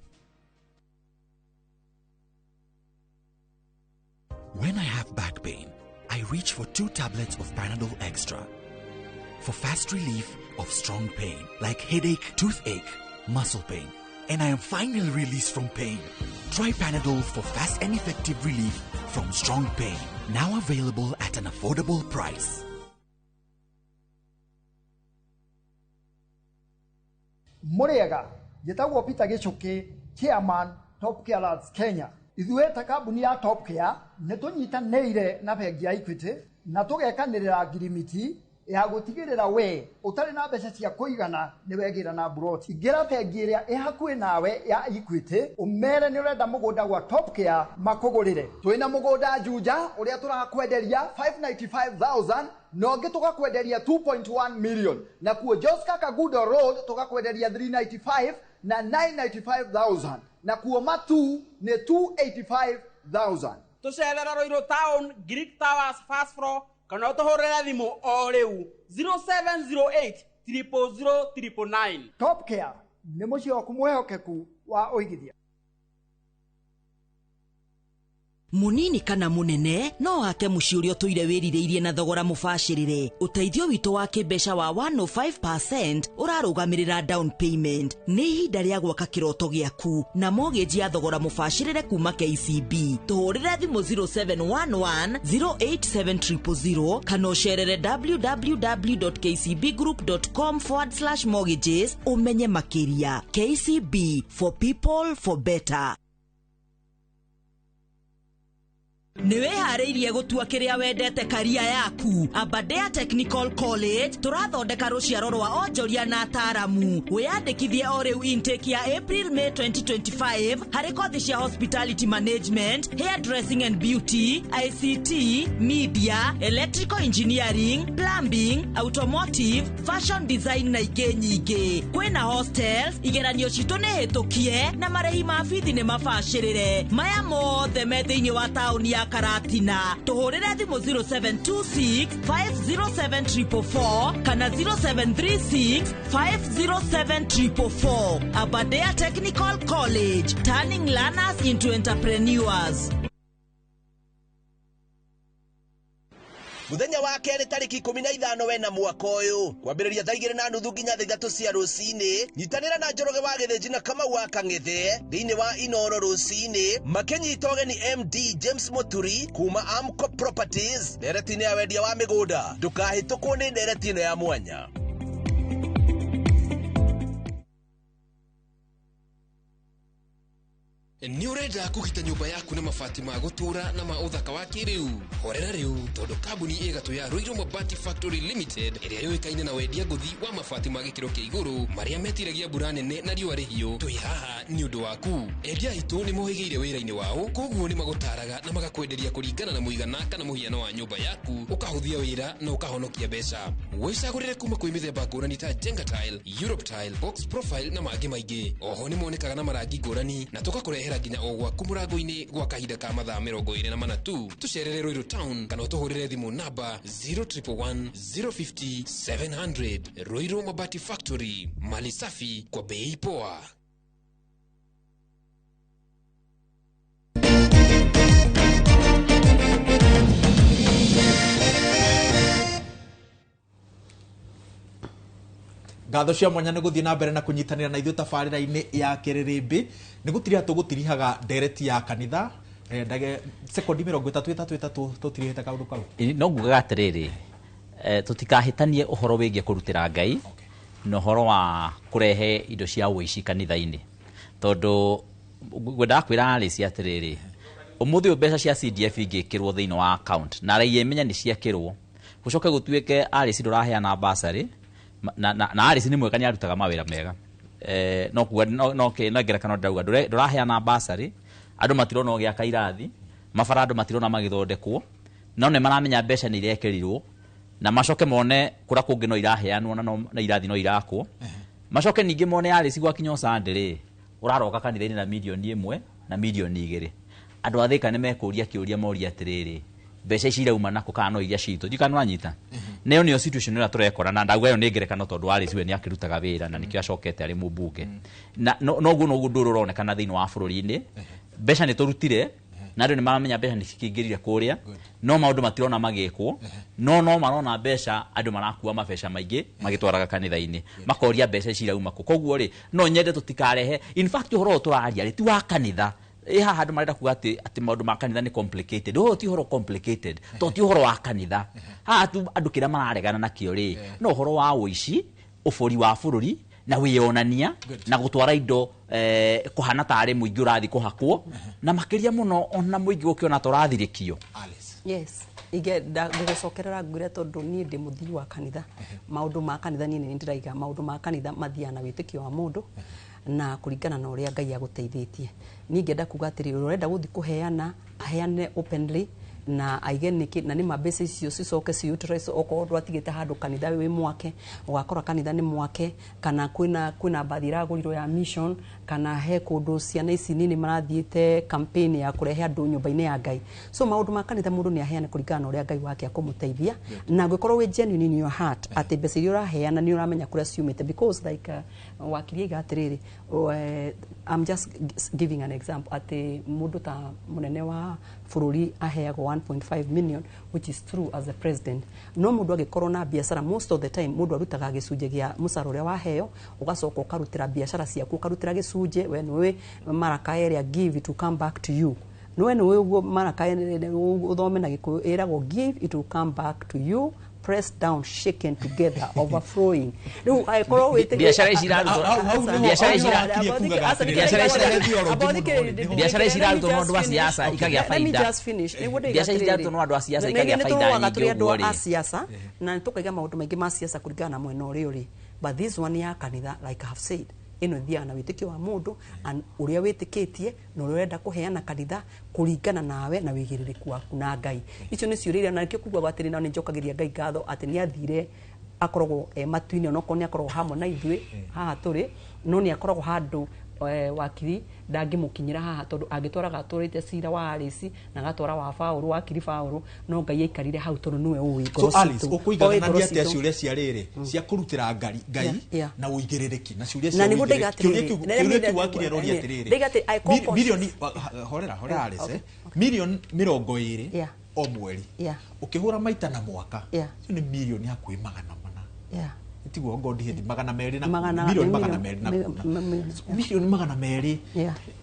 When I have back pain, I reach for 2 tablets of Panadol Extra. For fast relief of strong pain like headache, toothache, muscle pain, and I am finally released from pain. Try Panadol for fast and effective relief from strong pain. Now available at an affordable price. Mũrĩega, njĩtagwo Peter Gĩchũkĩ, chairman Top Care Lads Kenya. Ithuĩ ta kambuni ya Top Care nĩ tũnyitanĩire na bengi ya Equity na tũgekanĩrĩra ngirimiti ya gũtigĩrĩra we ũtarĩ na mbeca cia kũigana nĩ wegĩra na mburoti. Ingĩra bengi ĩrĩa ĩ hakuhĩ nawe ya Equity, ũmere nĩ ũrenda mũgũnda gwa Top Care makũgũrĩre. Twĩna mũgũnda Juja ũrĩa tũrakwenderia 595,000 na ũngĩ tũgakwenderia 2.1 million, na kuo Joska Kagudo Road tũgakwenderia 395 na 995,000, na kuo Matu nĩ 285,000. Tũcerere Ruiru Town, Greek Towers, first floor, kana ũtũhũrĩre thimũ o rĩu 0708 000 999. Top Care nĩ mũciĩ waku mwĩhokeku wa ũigithia. Munini kana munene no wake muciĩ ũrĩa ũtũire wĩrirĩirie na thogora mũbacĩrĩre. Ũteithio witũ wa kĩmbeca wa 105% ũrarũgamĩrĩra down payment. Nĩ ihinda rĩa gwaka kĩroto gĩaku na mortgage ya thogora mũbacĩrĩre kuma KCB. Tũhũrĩre thimũ 0711 087000 kana ũcerere www.kcbgroup.com/mortgages ũmenye makĩria. KCB, for people for better. Nĩ wĩharĩirie gũtua kĩrĩa wendete karia yaku. Aberdare Technical College tũrathondeka rũciaro rwa onjoria na ataaramu. Wĩyandĩkithie o rĩu intake ya April May 2025 harĩ kothi cia hospitality management, hairdressing and beauty, ICT, media, electrical engineering, plumbing, automotive, fashion design na ingĩ nyingĩ. Kwĩna hostels, igeranio citũ nĩ hĩtũkie na marĩhi ma bithi nĩ mabacĩrĩre. Maya mothe me thĩinĩ wa taũni ya Karatina. Tũhũrĩre thimũ 0726 507 444 kana 0736 507 444. Aberdare Technical College, turning learners into entrepreneurs. Muthenya wa kerĩ tarĩki 15 wena mwaka ũyũ kwambĩrĩria thaa 2:30 nginya thaa 3 cia rũcinĩ. Nyitanĩra na Njoroge wa Gĩthĩnji na Kamau wa Kang'ethe thĩinĩ wa Inoro rũcinĩ makĩnyita ũgeni MD James Muturi kuma Amco Properties ndereti-inĩ ya wendia wa mĩgũnda. Ndũkahĩtũkwo nĩ ndereti ĩno ya mwanya. Nĩ ũrenda kũgita nyũmba yaku na mabati ma gũtũũra na ma ũthaka wa kĩrĩu? Horera rĩu, tondũ kambuni ĩgatũ ya Ruiru Mabati Factory Limited ĩrĩa yũĩkaine na wendia ngũthi wa mabati ma gĩkĩro kĩa igũrũ marĩa metiragia mbura nene na riũa rĩhiũ, twĩ haha nĩ ũndũ waku. Endia aitũ nĩ mohĩgĩire wĩra-inĩ wao, koguo nĩ magũtaraga na magakwenderia kũringana na mũigana kana mũhiano wa nyũmba yaku, ũkahũthia wĩra na ũkahonokia mbeca. Wĩcagũrĩre kuma kwĩ mĩthemba ngũrani ta Jenga Tile, Europe Tile, Box Profile na mangĩ maingĩ. Oho nĩ monekaga na marangi ngũrani na tũgakũrehera nginya o gwaku mũrango-inĩ gwa kahinda ka mathaa 24 tu. Tũcerere Ruiru Town kana ũtũhũrĩre thimũ namba 0111 050 700. Ruiru Mabati Factory, mali safi kwa bei poa. Ngatho cia mwanya nĩ gũthiĩ na mbere na kũnyitanĩra na ithuĩ tabarĩra-inĩ ya Kĩrĩrĩmbĩ. Nĩ gũtiriha tũgũtirihaga ndereti ya kanitha, ndage sekondi 33 tũtirihĩte kaũndũ kau. No ngugaga atĩrĩrĩ, tũtikahĩtanie ũhoro wĩgiĩ kũrutĩra Ngai na ũhoro wa kũrehe indo cia ũici kanitha-inĩ, tondũ ngwendaga kwĩra Alice atĩrĩrĩ, ũmũthĩ ũyũ mbeca cia CDF ingĩkĩrwo thĩinĩ wa account na raia ĩmenya nĩ ciekĩrwo, gũcoke gũtuĩke Alice ndũraheana bursary na Alice nĩ mwega, nĩ arutaga mawĩra mega, no kuga no ngerekano ndauga ndũraheana bursary, andũ matirona ũgĩaka irathi, mabara andũ matirona magĩthondekwo, no nĩ maramenya mbeca nĩ irekĩrirwo, na macoke mone kũrĩa kũngĩ no iraheanwo na irathi no irakwo, macoke ningĩ mone Alice gwakinya Sunday rĩ ũraroka kanitha-inĩ na mirioni 1 na mirioni 2. Andũ a Thĩka nĩ mekũria kĩũria moria atĩrĩrĩ, mbeca ici irauma nakũ kana no iria citũ? Ndiũ kana nĩwanyita. Na ĩyo nĩyo situation ĩrĩa tũrekora, na ndauga ĩyo nĩ ngerekano tondũ Alice we nĩ akĩrutaga wĩra na nĩkĩo acokete arĩ mũmbunge. Na noguo noguo ũndũ ũrĩa ũronekana thĩinĩ wa bũrũri-inĩ, mbeca nĩ tũrutire na andũ nĩ maramenya mbeca nĩ cikĩingĩrire kũrĩa, no maũndũ matirona magĩkwo, no marona mbeca andũ marakua mabeca maingĩ magĩtwaraga kanitha-inĩ, makoria mbeca ici irauma kũ. Koguo rĩ, no nyende tũtikarehe, in fact ũhoro ũyũ tũraria rĩ ti wa kanitha. Haha andũ marenda kuga atĩ maũndũ ma kanitha nĩ complicated. Ũyũ ti ũhoro complicated, tondũ ti ũhoro wa kanitha. Haha tu andũ kĩrĩa mararegana nakĩo rĩ, no ũhoro wa ũici, ũbori wa bũrũri na wĩyonania na gũtwara indo kũhana tarĩ mũingĩ ũrathiĩ kũhakwo, na makĩria mũno ona mũingĩ gũkĩona ta ũrathirĩkio. Yes, ingĩenda gũgũcokerera ngwĩre tondũ niĩ ndĩ mũthii wa kanitha. Maũndũ ma kanitha niĩ nĩ ndĩraiga maũndũ ma kanitha mathiaga na wĩtĩkio wa mũndũ na kũringana na ũrĩa Ngai agũteithĩtie. Niĩ ingĩenda kuga atĩrĩrĩ, ũrĩa ũrenda gũthiĩ kũheana aheane openly na aige nĩkĩ, na nĩ ma mbeca icio cicoke ci utilize okorwo ndwatigĩte handũ kanitha wĩ mwake, ũgakora kanitha nĩ mwake, kana kwĩna mbathi ĩragũrirwo ya mission Kana he kũndũ ciana ici nini marathiĩte campaign ya kũrehe andũ nyũmba-inĩ ya Ngai. So maũndũ ma kanitha, mũndũ nĩ aheane kũringana na ũrĩa Ngai wake akũmũteithia, na angĩkorwo wĩ genuine in your heart atĩ mbeca iria ũraheana nĩ ũramenya kũrĩa ciumĩte, because like wakiri aiga atĩrĩrĩ, I'm just giving an example, atĩ mũndũ ta mũnene wa bũrũri aheagwo 1.5 million, which is true as a president. No mũndũ angĩkorwo na biacara, most of the time mũndũ arutaga gĩcunjĩ gĩa mũcara ũrĩa waheo, ũgacoka ũkarutĩra biacara ciaku, ũkarutĩra gĩcunjĩ. We nĩũĩ maraka ĩrĩa, "Give, it will come back to you." Nĩwe nĩũĩ ũguo maraka ũthome na Gĩkũyũ ĩragwo, "Give, it will come back to you, pressed down, shaken together, overflowing." Rĩu angĩkorwo Biacara ici irarutwo, biacara ici irarutwo no andũ a siasa ikagĩa baida. Biacara ici irarutwo no andũ a siasa ikagĩa baida nyingĩ. Tũrĩ andũ ũguo a rĩ, siasa na nĩ tũkaiga maũndũ maingĩ ma siasa kũringana na mwena ũrĩa ũrĩ, but this one ya kanitha, like I have said, ĩno ĩthiaga na wĩtĩkio wa mũndũ and ũrĩa wĩtĩkĩtie na ũrĩa ũrenda kũheana kanitha kũringana nawe na wĩigĩrĩrĩku waku na Ngai. Icio nĩ ciũria iria na nĩkĩo kugaga atĩrĩ, na nĩ njokagĩria Ngai ngatho atĩ nĩ athire, akoragwo e matu-inĩ, onokorwo nĩ akoragwo hamwe na ithuĩ haha tũrĩ, no nĩ akoragwo handũ wakiri ndangĩmũkinyĩra haha, tondũ angĩtwaraga atwarĩte cira wa Alice na agatwara wa Baũrũ, wakiri Baũrũ, no Ngai aikarire hau tondũ nĩwe ũĩ ngoro So Alice, citũ. Oĩ ũkũiganania ngoro atĩa citũ. ciũria cia rĩrĩ cia kũrutĩra Ngai na ũigĩrĩrĩki na ciũria Na cia nĩguo ndaiga ũigĩrĩrĩki? Kĩũria atĩrĩrĩ, kĩu, kĩũria kĩu wakiri aroria atĩrĩrĩ, ndaiga atĩ I call milioni, horera horera Alice, milioni 20 o mweri, ũkĩhũra maita na mwaka, icio nĩ milioni hakuhĩ 400. Tiguo ngondi hĩndĩ 200 na milioni 200 na milioni 200.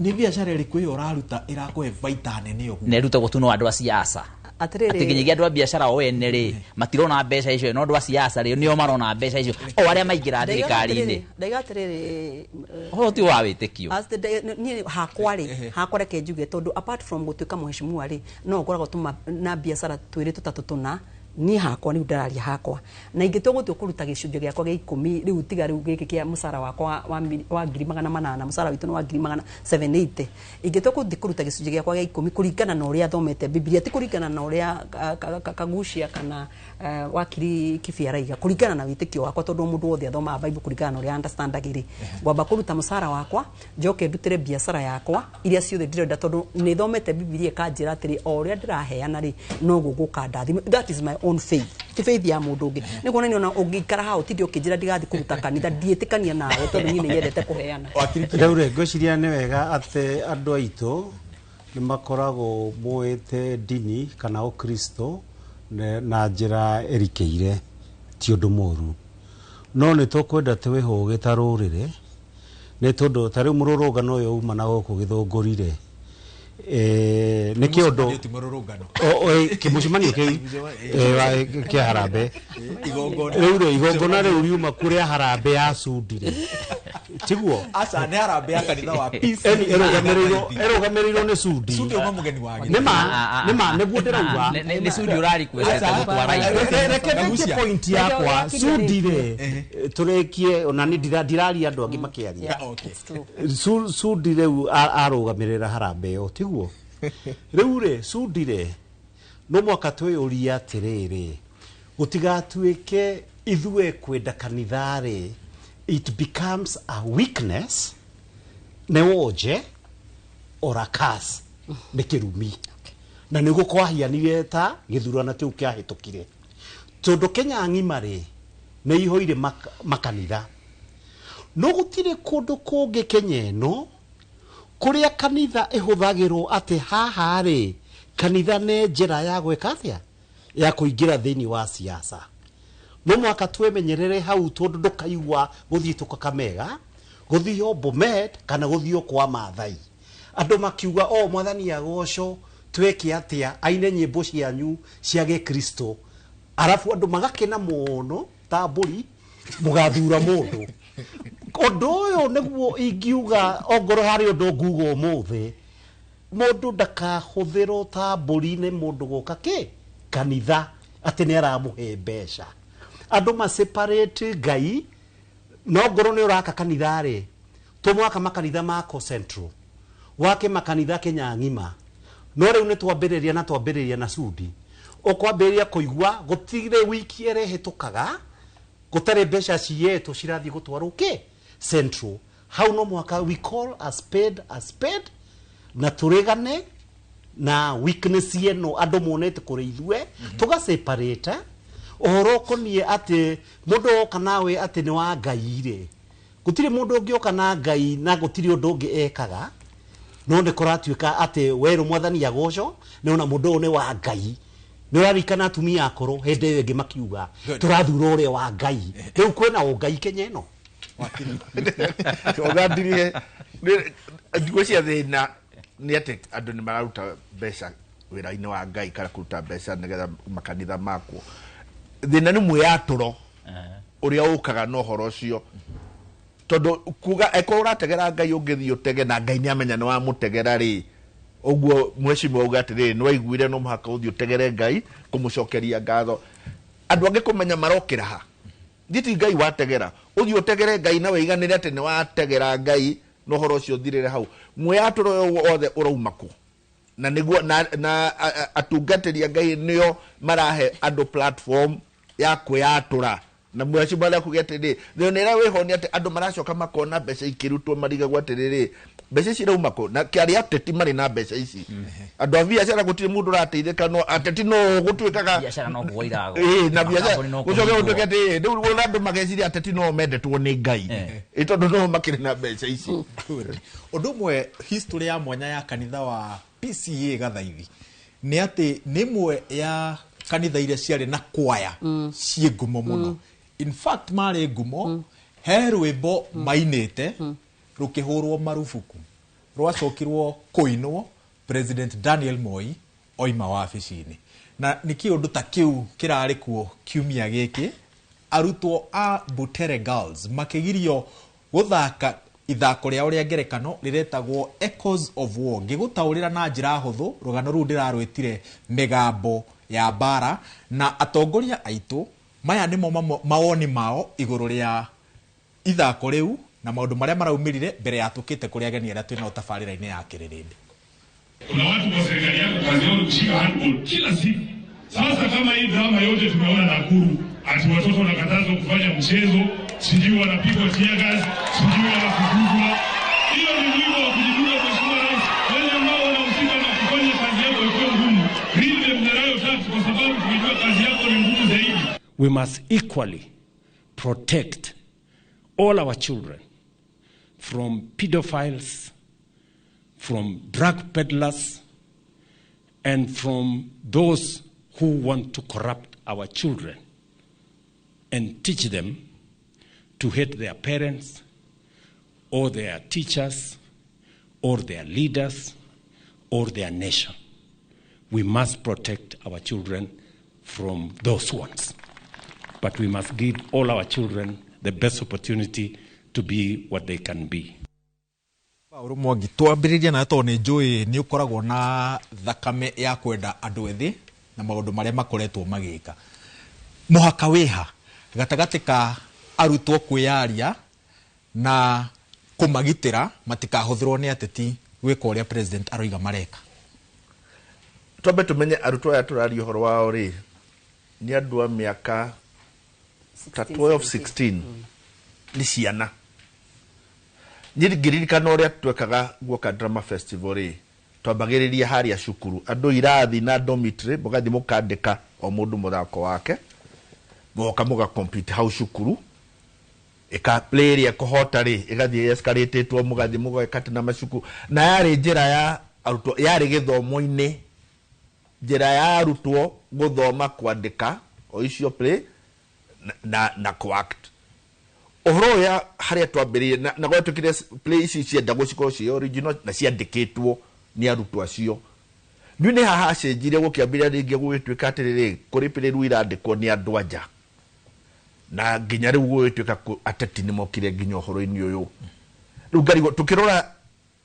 Nĩ biacara ĩrĩkũ ĩyo ũraruta ĩrakũhe baita nene ũguo? Na ĩrutagwo tu no andũ a siasa. Atĩrĩrĩ, atĩ nginyagia andũ a biacara o ene rĩ, matirona mbeca icio, no andũ a siasa rĩ, nĩo marona mbeca icio, o arĩa maingĩra thirikari-inĩ. Ndaiga atĩrĩrĩ, Ũhoro ti wa wĩtĩkio. As the niĩ hakwa rĩ, hakwa reke njuge, tondũ apart from gũtuĩka mheshimiwa rĩ, no ngoragwo tũma na biacara twĩrĩ, tũtatũ, tũna. Niĩ hakwa rĩu ndararia hakwa, na ingĩtua gũtua kũruta gĩcunjĩ gĩakwa gĩa 10 rĩu, tiga rĩu gĩkĩ kĩa mũcara wakwa wa 800,000, mũcara witũ nĩ wa 780,000, ingĩtua gũthiĩ kũruta gĩcunjĩ gĩakwa gĩa 10 kũringana na ũrĩa thomete Bibilia, ti kũringana na ũrĩa Kagucia kana wakiri Kibi araiga, kũringana na wĩtĩkio wakwa, tondũ mũndũ wothe athomaga Bible kũringana na ũrĩa understandagĩ rĩ, ngwamba kũruta mũcara wakwa, njoke ndutĩre biacara yakwa iria ciothe ndĩrenda, tondũ nĩ thomete Bibilia ĩkanjĩra atĩrĩ, o ũrĩa ndĩraheana rĩ, noguo gũkandathima. That is my own faith, ti faith ya mũndũ ũngĩ. Nĩ kuonania ona ũngĩikara haha ũtinde ũkĩnjĩra ndigathiĩ kũruta kanitha, ndiĩtĩkania nawe, tondũ niĩ nĩ nyendete kũheana. Rĩu rĩ, ngwĩciria nĩ wega atĩ andũ aitũ nĩ makoragwo moete ndini kana ũkristo na njĩra ĩrikĩire, ti ũndũ mũru, no nĩ tũkwenda twĩhũge ta rũrĩrĩ, nĩ tondũ ta rĩu mũrũrũngano ũyũ uma na gũkũ Gĩthũngũri rĩ, nĩ kĩũndũ Ti mũrũrũngano. Kĩmũcemanio kĩu kĩa harambee. Igongona. Rĩu rĩ, igongona rĩu riuma kũrĩa harambee ya Sudi rĩ, tiguo? Aca, nĩ harambee ya kanitha wa Peace. Eni ĩrũgamĩrĩirwo nĩ Sudi. Sudi uma mũgeni wa Nĩma nĩma, nĩguo ndĩrauga. Nĩ Sudi ũrarikwestete gũtwara indo. Reke ndĩkie point yakwa. Sudi rĩ, tũrĩkie, ona nĩ ndiraria andũ angĩ makĩaria. Sudi rĩu arũgamĩrĩra harambee ĩyo, tiguo? Rĩu rĩ, Sudi rĩ, no mwaka twĩyũrie atĩrĩrĩ, gũtigatuĩke ithuĩ kwenda kanitha rĩ, it becomes a weakness, nĩ wonje, or a curse, nĩ kĩrumi. Na nĩguo kwahianire ta gĩthurano kĩu kĩahĩtũkire, tondũ Kenya ng'ima rĩ, nĩ ihũire makanitha, no gũtirĩ kũndũ kũngĩ Kenya ĩno kũrĩa kanitha ĩhũthagĩrwo atĩ haha rĩ, kanitha nĩ njĩra ya gwĩka atĩa, ya kũingĩra thĩinĩ wa siasa. No mwaka twemenyerere hau, tondũ ndũkaigua gũthiĩ tũ Kakamega, gũthiĩ Bomet, kana gũthiĩ kwa Maathai, andũ makiuga o mwathani agoco, tweke atĩa, aine nyĩmbo cianyu cia gĩkristo, arabu andũ magakena mũno ta mbũri mũgathura mũndũ. Ũndũ ũyũ nĩguo ingiuga, ongorwo harĩ ũndũ nguga ũmũthĩ, mũndũ ndakahũthĩrwo ta mbũri nĩ mũndũ gũka kĩ kanitha atĩ nĩ aramũhe mbeca. Andũ ma separate Ngai. No ngorwo nĩ ũraka kanitha rĩ, tũmwaka makanitha mako Central, wake makanitha Kenya ng'ima. No rĩu nĩ twambĩrĩria na twambĩrĩria na Sudi, ũkwambĩrĩria kũigua gũtirĩ wiki ĩrĩhĩtũkaga gũtarĩ mbeca cietwo cirathiĩ gũtwarwo kĩ Central. Hau no mũhaka we call a spade a spade, na tũregane na weakness ĩno andũ monete kũrĩ ithuĩ, tũga separate ũhoro ũkoniĩ atĩ mũndũ oka nawe atĩ nĩ wa Ngai rĩ, gũtirĩ mũndũ ũngĩũka na Ngai na gũtirĩ ũndũ ũngĩ ekaga, no nĩ kũratuĩka atĩ werũ mwathani agocwo nĩ ona mũndũ ũyũ nĩ wa Ngai. Nĩ ũrarikana atumia akũrũ hĩndĩ ĩyo ĩngĩ makiuga tũrathura ũrĩa wa Ngai. Rĩu kwĩna ũngai Kenya ĩno. Ũgandirie ngwĩciria thĩna nĩ atĩ andũ nĩ mararuta mbeca wĩra-inĩ wa Ngai kana kũruta mbeca nĩgetha makanitha makwo. Thĩna nĩ mwĩyatũro ũrĩa ũkaga na ũhoro ũcio, tondũ kuga eko ũrategera Ngai ũngĩthiĩ ũtege na Ngai nĩamenya nĩ wamũtegera rĩ, ũguo mheshimiwa auga atĩrĩrĩ, nĩ waiguire no mũhaka ũthiĩ ũtegere Ngai kũmũcokeria ngatho. Andũ angĩ kũmenya marokĩra ha thiti Ngai wategera, ũthiĩ ũtegere Ngai na wĩiganĩre atĩ nĩ wategera Ngai na ũhoro ũcio ũthirĩre hau. Mwĩyatũro ũyũ wothe ũrauma kũ? Na nĩguo na atungatĩri a Ngai nĩo marahe andũ platform ya kwĩyatũra. Na mheshimiwa arĩa kuga atĩrĩrĩ, thĩna ũrĩa wĩho nĩ atĩ andũ maracoka makona mbeca ikĩrutwo marigagwo atĩrĩrĩ, mbeca ici irauma kũ? Na kĩarĩ ateti marĩ na mbeca ici. Andũ a biacara gũtirĩ mũndũ ũrateithĩka, no ateti no gũtuĩkaga biacara no kũgwa iragwa. Ĩĩ, na biacara Makambuni no gũcoke kũhingwo. gũtuĩke atĩ rĩu ona andũ mageciria ateti no mendetwo nĩ Ngai. Ĩ tondũ no makĩrĩ na mbeca ici. Ũndũ ũmwe history ya mwanya ya kanitha wa PCA Gathaithi nĩ atĩ nĩ ĩmwe ya kanitha iria ciarĩ na kwaya ciĩ ngumo mũno. In fact marĩ ngumo, he rwĩmbo mainĩte rũkĩhũrwo marubuku, rwacokirwo kũinwo President Daniel Moi oima wabici-inĩ. Na nĩ kĩũndũ ta kĩu kĩrarĩ kuo kiumia gĩkĩ, arutwo a Butere Girls makĩgirio gũthaka ithako rĩao rĩa ngerekano rĩretagwo Echoes of War. Ngĩgũtaũrĩra na njĩra hũthũ, rũgano rũu ndĩrarwĩtire mĩgambo ya mbara, na atongoria aitũ maya nĩmo mawoni mao igũrũ rĩa ithako rĩu na maũndũ marĩa maraumĩrire mbere ya tũkĩte kũrĩ ageni arĩa twĩnao tabarĩra-inĩ ya Kĩrĩrĩmbĩ. Kuna watu kwa serikali yako kazi yao ni kushika handball kila siku. Sasa kama hii drama yote tumeona Nakuru, ati watoto wanakatazwa kufanya mchezo, sijui wanapigwa tear gas, sijui wanafukuzwa. Hiyo ni mwiba wa kujidunga, Mheshimiwa Rais. Wale ambao wanahusika na kufanya kazi yako ikiwa ngumu, read them the riot act, kwa sababu tukijua kazi yako ni ngumu zaidi. We must equally protect all our children from pedophiles, from drug peddlers, and from those who want to corrupt our children and teach them to hate their parents or their teachers or their leaders or their nation. We must protect our children from those ones. But we must give all our children the best opportunity to be what they can be. Paul Mwangi, twambĩrĩrie nawe tondũ nĩ njũĩ nĩ ũkoragwo na thakame ya kwenda andũ ethĩ na maũndũ marĩa makoretwo magĩka. Mũhaka wĩha gatagatĩ ka arutwo kwĩyaria na kũmagitĩra matikahũthĩrwo nĩ ateti gwĩka ũrĩa president aroiga mareka. Twambe tũmenye arutwo aya tũraria ũhoro wao rĩ, nĩ andũ a mĩaka ta 12, 16, nĩ ciana. Niĩ ngĩririkana ũrĩa twekaga guoka drama festival rĩ, twambagĩrĩria harĩa cukuru, andũ irathi na dormitory, mũgathiĩ mũkandĩka o mũndũ mũthako wake, mũgoka mũga compete hau cukuru, ĩka play ĩrĩa ĩkũhota rĩ, ĩgathiĩ escalatĩtwo, mũgathiĩ mũgeka atĩ na macukuru. Na yarĩ njĩra ya arutwo, yarĩ gĩthomo-inĩ, njĩra ya arutwo gũthoma kwandĩka o icio play na co-act. Ũhoro ũrĩa harĩa twambĩrĩirie na gwatuĩkire play ici ciendagwo cikorwo ciĩ original na ciandĩkĩtwo nĩ arutwo acio. Rĩu nĩ haha hacenjirie gũkĩambĩrĩria rĩngĩ gũgĩtuĩka atĩrĩrĩ, kũrĩ play rĩu irandĩkwo nĩ andũ anja. Na nginya rĩu gũgĩtuĩka ateti nĩ mokire nginya ũhoro-inĩ ũyũ. Rĩu ngarigwo tũkĩrora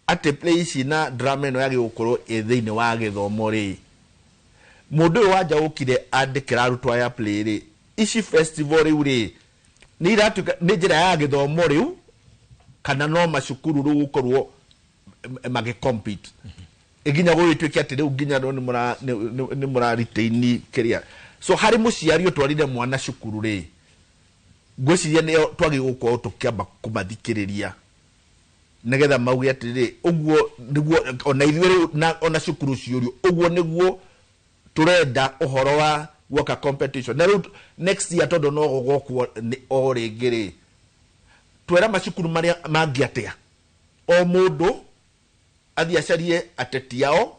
atĩ play ici na drama ĩno yagĩrĩirwo gũkorwo ĩ thĩinĩ wa gĩthomo rĩ, mũndũ ũyũ wanja ũkire andĩkĩra arutwo aya play rĩ, ici festival rĩu rĩ, nĩ iratuĩka nĩ njĩra ya gĩthomo rĩu, kana no macukuru rĩu gũkorwo magĩ compete. Nginya gũgĩtuĩke atĩ rĩu nginya no nĩ mũra retain kĩrĩa. So harĩ mũciari ũtwarire mwana cukuru rĩ, ngwĩciria nĩo twagĩrĩirwo gũkorwo tũkĩamba kũmathikĩrĩria. Nigetha mauge atiriri uguo niguo ona ithuĩ rĩu na ona cukuru ciũrio uguo niguo turenda uhoro wa gwaka competition na rĩu next year tondu no gũgokwo o rĩngĩ rĩ twera macukuru marĩa mangĩ atĩa o mũndũ athiĩ acarie ateti ao.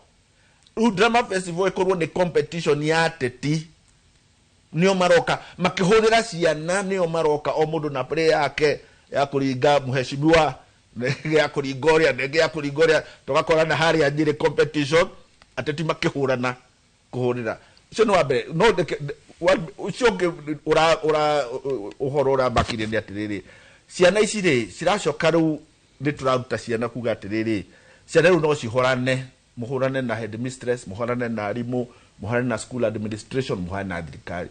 Rĩu drama festival ĩkorwo nĩ competition ya ateti nĩo maroka makĩhũthĩra ciana nĩo maroka o mũndũ na play yake ya kũringa mheshimiwa ya kũringa ũrĩa nĩngĩ ya kũringa ũrĩa tũgakorana harĩa Nyĩrĩ competition ateti makĩhũrana kũhũrĩra ũcio nĩ wa mbere. No ũcio ũngĩ ũra ũhoro ũramakirie nĩ atĩrĩrĩ ciana ici rĩ ciracoka rĩu nĩ tũraruta ciana kuga atĩrĩrĩ ciana rĩu no cihũrane mũhũrane na headmistress mũhũrane na arimũ mũhũrane na school administration mũhũrane na thirikari.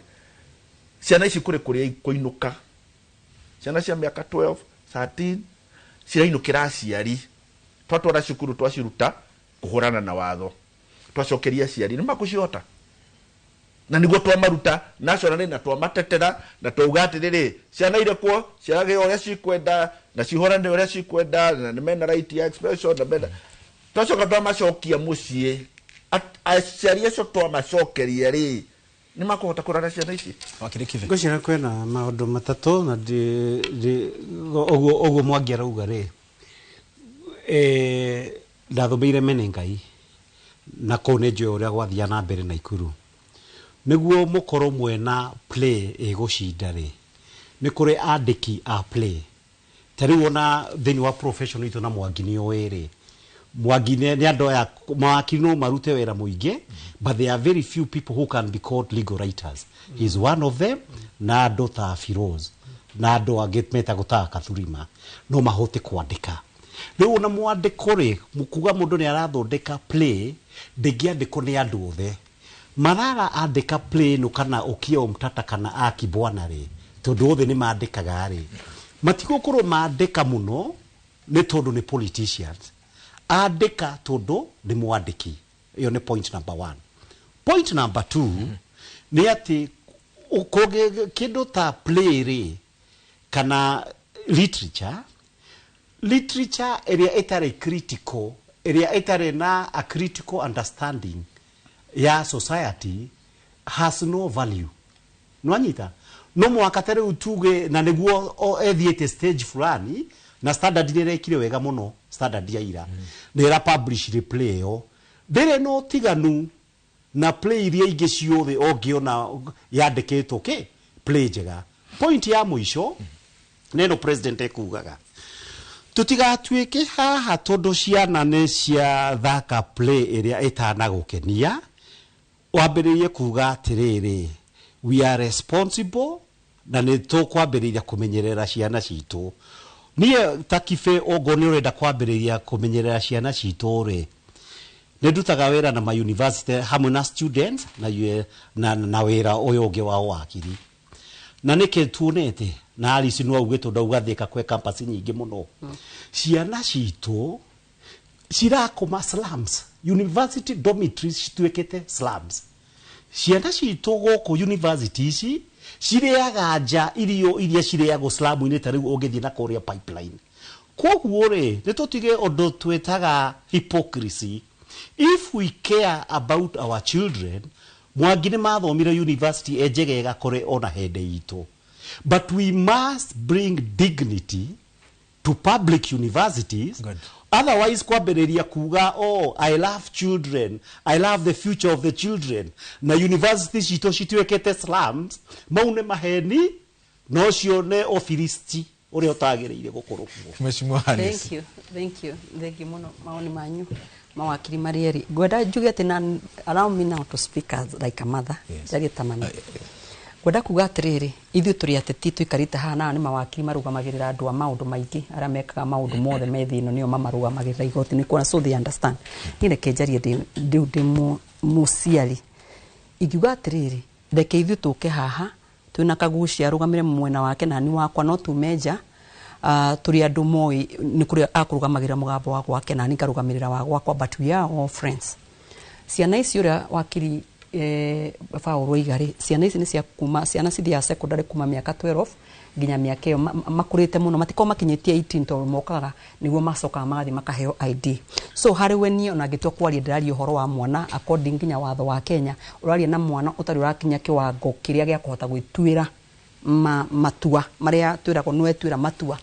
Ciana ici kũrĩ kũrĩa ikũinũka ciana cia mĩaka 12 13 cirainũkĩra aciari twatwara cukuru twaciruta kũhũrana na watho twacokeria aciari nĩ makũcihota na niguo twamaruta nationally na twamatetera na twauga atĩrĩrĩ ciana irekwo ciarage ũrĩa cikwenda na cihũrane ũrĩa cikwenda na nĩ mena right ya expression na mena twacoka twamacokia mũciĩ aciari acio twamacokeria rĩ nĩ makũhota kũrora ciana ici. Ngwĩciria kwĩna maũndũ matatũ na ũguo Mwangi arauga rĩ ndathomeire Menengai na kũu nĩ njũĩ ũrĩa gwathiaga na mbere Naikuru. Nĩguo mũkorwo mwena play ĩgũcinda rĩ nĩ kũrĩ andĩki a play ta rĩu ona thĩinĩ wa profession itũ na Mwangi nĩ ũĩ rĩ Mwangi nĩ andũ aya mawakiri no marute wĩra mũingĩ but there are very few people who can be called legal writers. He is one of them na andũ ta Firoz na andũ angĩ metagwo ta Kathurima no mahote kwandĩka. Rĩu ona mwandĩko rĩ kuga mũndũ nĩ arathondeka play ndĩngĩandĩkwo nĩ andũ othe. Marara andĩka play no kana Okiya Omtata kana Akibwana rĩ tondũ othe nĩ mandĩkaga rĩ matigũkorwo mandĩka mũno nĩ tondũ nĩ politicians andĩka tondũ nĩ mwandĩki. Ĩyo nĩ point number 1. Point number 2 nĩ atĩ kĩndũ ta play rĩ kana literature ĩrĩa ĩtarĩ critical ĩrĩa ĩtarĩ na a critical understanding ya society has no value. Nwanyita no mwaka ta rĩu tuge na nĩguo ethiĩte stage fulani na standard nĩ ĩrekire wega mũno standard ya ira nĩ ĩra publish play ĩyo ndĩrĩ na ũtiganu na play iria ingĩ ciothe ũngĩona yandĩkĩtwo kĩ play njega. Point ya mũico nĩ ĩno president ekugaga tũtigatuĩke haha tondũ ciana nĩ ciathaka play ĩrĩa ĩtanagũkenia wambĩrĩrie kuga atĩrĩrĩ we are responsible na nĩ tũkwambĩrĩria kũmenyerera ciana citũ. Niĩ ta Kibe ũguo nĩ ũrenda kwambĩrĩria kũmenyerera ciana citũ rĩ nĩ ndutaga wĩra na ma university hamwe na students na wĩra ũyũ ũngĩ wa wakiri na nĩkĩ tuonete na Alice no augĩtwo ndauga Thika kwĩ campus nyingĩ mũno ciana citũ cirakoma slums university dormitories cituĩkĩte slums. Ciana citũ gũkũ university ici cirĩaga nja irio iria cirĩagwo slum-inĩ ta rĩu ũngĩthiĩ na kũrĩa pipeline. Koguo rĩ nĩ tũtige ũndũ twĩtaga hypocrisy. If we care about our children Mwangi nĩ mathomire university ejegega kũrĩ ona hĩndĩ itũ but we must bring dignity to public universities. Good. Otherwise kwambĩrĩria kuga oh I love children I love the future of the children na university citũ cituĩkĩte slums mau nĩ maheni no cio nĩ ũbiristi ũrĩa ũtagĩrĩire gũkorwo kuo. Mheshimiwa Alice. Thank you. Thank you. Thank you mũno maoni manyu mawakiri marĩ erĩ. Ngwenda njuge atĩ na allow me now to speak as like a mother. Njarie ta mami. Ngwenda kuga atĩrĩrĩ ithuĩ tũrĩ ateti tũikarĩte haha na nĩ mawakiri marũgamagĩrĩra andũ a maũndũ maingĩ arĩa mekaga maũndũ mothe me thĩ ĩno nĩo mamarũgamagĩrĩra igoti-inĩ kuona so they understand. Niĩ reke njarie ndĩ mũciari ingiuga atĩrĩrĩ reke ithuĩ tũke haha twĩna Kagucia arũgamĩre mwena wake na ni wakwa no tume nja tũrĩ andũ moĩ nĩ kũrĩ akũrũgamagĩrĩra mũgambo wa gwake na niĩ ngarũgamĩrĩra wa gwakwa but we are all friends. Ciana ici ũrĩa wakiri Paul oiga rĩ ciana ici nĩ cia kuma ciana cithiaga secondary kuma mĩaka 12 nginya mĩaka ĩyo makũrĩte mũno, matikoragwo makinyĩtie 18 tondũ mokaga nĩguo macokaga magathiĩ makaheo ID. So harĩ we niĩ ona ngĩtua kwaria, ndĩraria ũhoro wa mwana according nginya watho wa Kenya. Ũraria na mwana ũtarĩ ũrakinya kĩwango kĩrĩa gĩa kũhota gwĩtuĩra matua marĩa twĩragwo nĩwetuĩra matua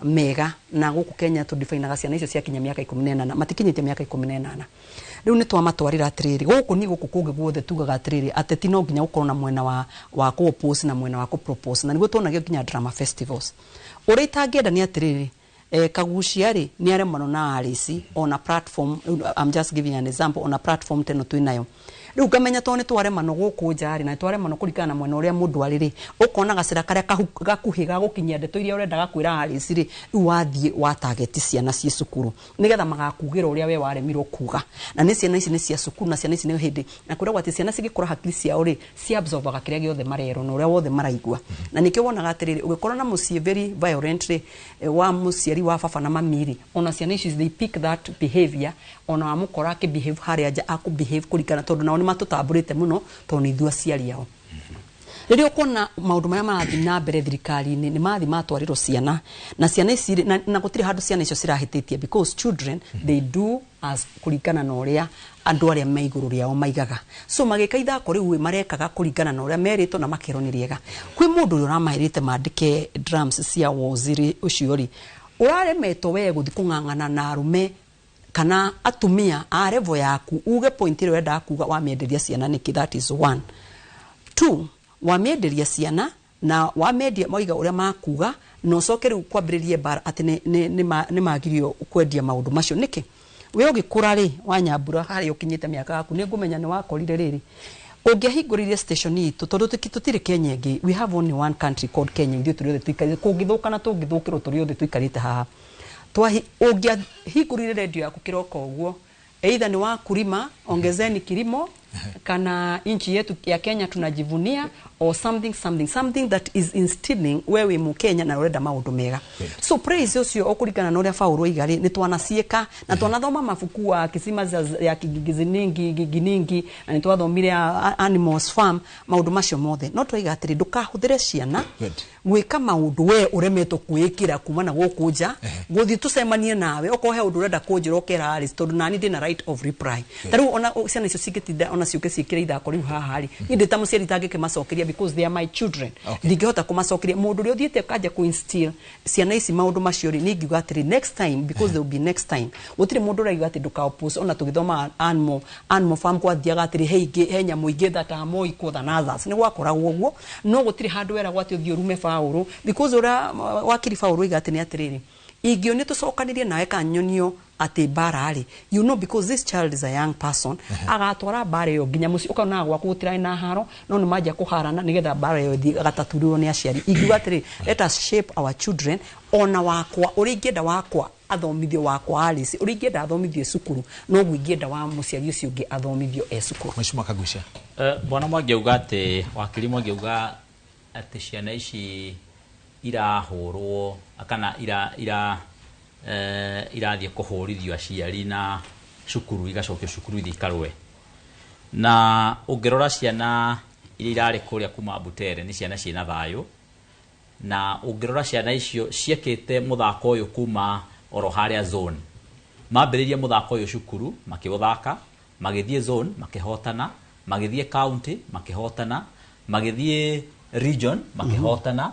mega. Na gũkũ Kenya tũdefinaga ciana icio ciakinya mĩaka 18, matikinyĩtie mĩaka 18. Rĩu nĩ twamatwarĩra atĩrĩrĩ, gũkũ ni gũkũ kũngĩ guothe tugaga atĩrĩrĩ, ateti no nginya gũkorwo na mwena wa kũ oppose na mwena wa kũ propose, na nĩguo tuonagio nginya drama festivals. Ũrĩa itangĩenda nĩ atĩrĩrĩ, Kagucia rĩ, nĩ aremano na Alice ona platform. I'm just giving an example, ona platform teno twĩ nayo rĩu, ngamenya tondũ nĩ twaremano gũkũ nja rĩ, na nĩ twaremano kũringana na mwena ũrĩa mũndũ arĩ rĩ, ũkona gacĩra karĩa gakuhĩ ga gũkinyia ndeto iria ũrendaga kwĩra Alice rĩ, rĩu wathiĩ wa target ciana ciĩ cukuru nĩgetha magakugĩra ũrĩa we waremirwo kuga. Na nĩ ciana ici nĩ cia cukuru, na ciana ici nĩ hĩndĩ na kwĩragwo atĩ ciana cigĩkũra hakiri ciao rĩ, cia absorbaga kĩrĩa gĩothe marerwo na ũrĩa wothe maraigua. Na nĩkĩo wonaga atĩrĩrĩ, ũgĩkorwo na mũciĩ very violent rĩ, wa mũciari wa baba na mami rĩ, ona ciana ici they pick that behavior. Ona wamũkora akĩ behave harĩa nja, akũ behave kũringana, tondũ nao nĩ matũtambũrĩte mũno tondũ nĩ ithuĩ aciari ao. Rĩrĩa ũkuona maũndũ marĩa marathiĩ na mbere thirikari-inĩ, nĩ mathiĩ matwarĩrwo ciana, na ciana ici rĩ, na gũtirĩ handũ ciana icio cirahĩtĩtie, because children they do as kũringana na ũrĩa andũ arĩa me igũrũ rĩao maigaga. So magĩka ithako rĩu marekaga kũringana na ũrĩa merĩtwo na makerwo nĩ rĩega. Kwĩ mũndũ ũrĩa ũramaherĩte mandĩke drums cia waziri ũcio rĩ, ũraremetwo we gũthiĩ kũng'ang'ana na arũme kana atumia a level yaku, uge point ĩrĩa ũrendaga kuga, wamĩenderia ciana nĩkĩ? That is one. Two, wamĩenderia ciana na wamendia moiga ũrĩa makuga, na ũcoke rĩu kwambĩrĩrie mbara atĩ nĩ magirio kwendia maũndũ macio nĩkĩ? We ũgĩkũra rĩ, wanyambura harĩa ũkinyĩte mĩaka yaku, nĩ ngũmenya nĩ wakorire rĩrĩ ũngĩahingũrire station itũ, tondũ tũtirĩ Kenya ĩngĩ. We have only one country called Kenya. Ithuĩ tũrĩ othe tũikarĩte, kũngĩthũka na tũngĩthũkĩrwo, tũrĩ othe tũikarĩte haha. Ũngĩahingũrire redio yaku kĩroko ũguo, either ni wakulima ongezeni kilimo, kana nchi yetu ya Kenya tunajivunia, or something something something that is instilling we wĩ Mũkenya na ũrenda maũndũ mega. So praise ũcio ũkũringana na ũrĩa Paul oiga rĩ, nĩ twanaciĩka na twanathoma mabuku wa kisima ya Kigiziningi Giginingi, na nĩ twathomire Animals Farm, maũndũ macio mothe. No twaiga atĩrĩ, ndũkahũthĩre ciana gwĩka maũndũ we ũremetwo kwĩĩkĩra kuma na gũkũ nja. Gũthiĩ tũcemanie nawe, okorwo he ũndũ ũrenda kũnjĩra, ũkera Alice, tondũ nani ndĩna right of reply. Ta rĩu ona ciana icio cingĩtinda ona ciũke ciĩkĩre ithako rĩu haha rĩ, niĩ ndĩ ta mũciari itangĩkĩmacokeria, because they are my children. Ndingĩhota kũmacokeria. Mũndũ ũrĩa ũthiĩte ũkanjia kũ-instill ciana ici maũndũ macio rĩ, niĩ ingiuga atĩrĩ, next time, because there will be next time. Gũtirĩ mũndũ ũraiga atĩ ndũka oppose. Ona tũgĩthoma animal farm, kwathiaga atĩrĩ, he ingĩ, he nyamũ ingĩ that are more equal than others. Nĩ gwakoragwo ũguo, no gũtirĩ handũ weragwo atĩ ũthiĩ ũrume Paũlũ, because ũrĩa wakiri Paũlũ oiga atĩ nĩ atĩrĩrĩ, ingĩonio tũcokanĩrie nawe kana nyonio atĩ mbara rĩ, because this child is a young person, agatwara mbara ĩyo nginya mũciĩ, ũkona gwaku gũtirarĩ na haro, no nĩ manjia kũharana nĩgetha mbara ĩyo ĩthiĩ agataturĩrwo nĩ aciari. Ingiuga atĩrĩ, let us shape our children. Ona wakwa ũrĩa ingĩenda wakwa athomithio, wakwa Alice ũrĩa ingĩenda athomithio cukuru, noguo ingĩenda wa mũciari ũcio ũngĩ athomithio e cukuru. Mheshimiwa Kagucia. Bwana Mwangi auga atĩ, wakiri Mwangi auga atĩ ciana ici irahũrwo kana irathiĩ kũhũrithio aciari na cukuru, igacokio cukuru ithiĩ ikarũe. Na ũngĩrora ciana iria irarĩ kũrĩa kuma Butere, nĩ ciana ciĩna thayũ. Na ũngĩrora ciana icio ciekĩte mũthako ũyũ kuma oro harĩa zone, mambĩrĩrie mũthako ũyũ cukuru, makĩũthaka, magĩthiĩ zone makĩhotana, magĩthiĩ county makĩhotana, magĩthiĩ region makĩhotana,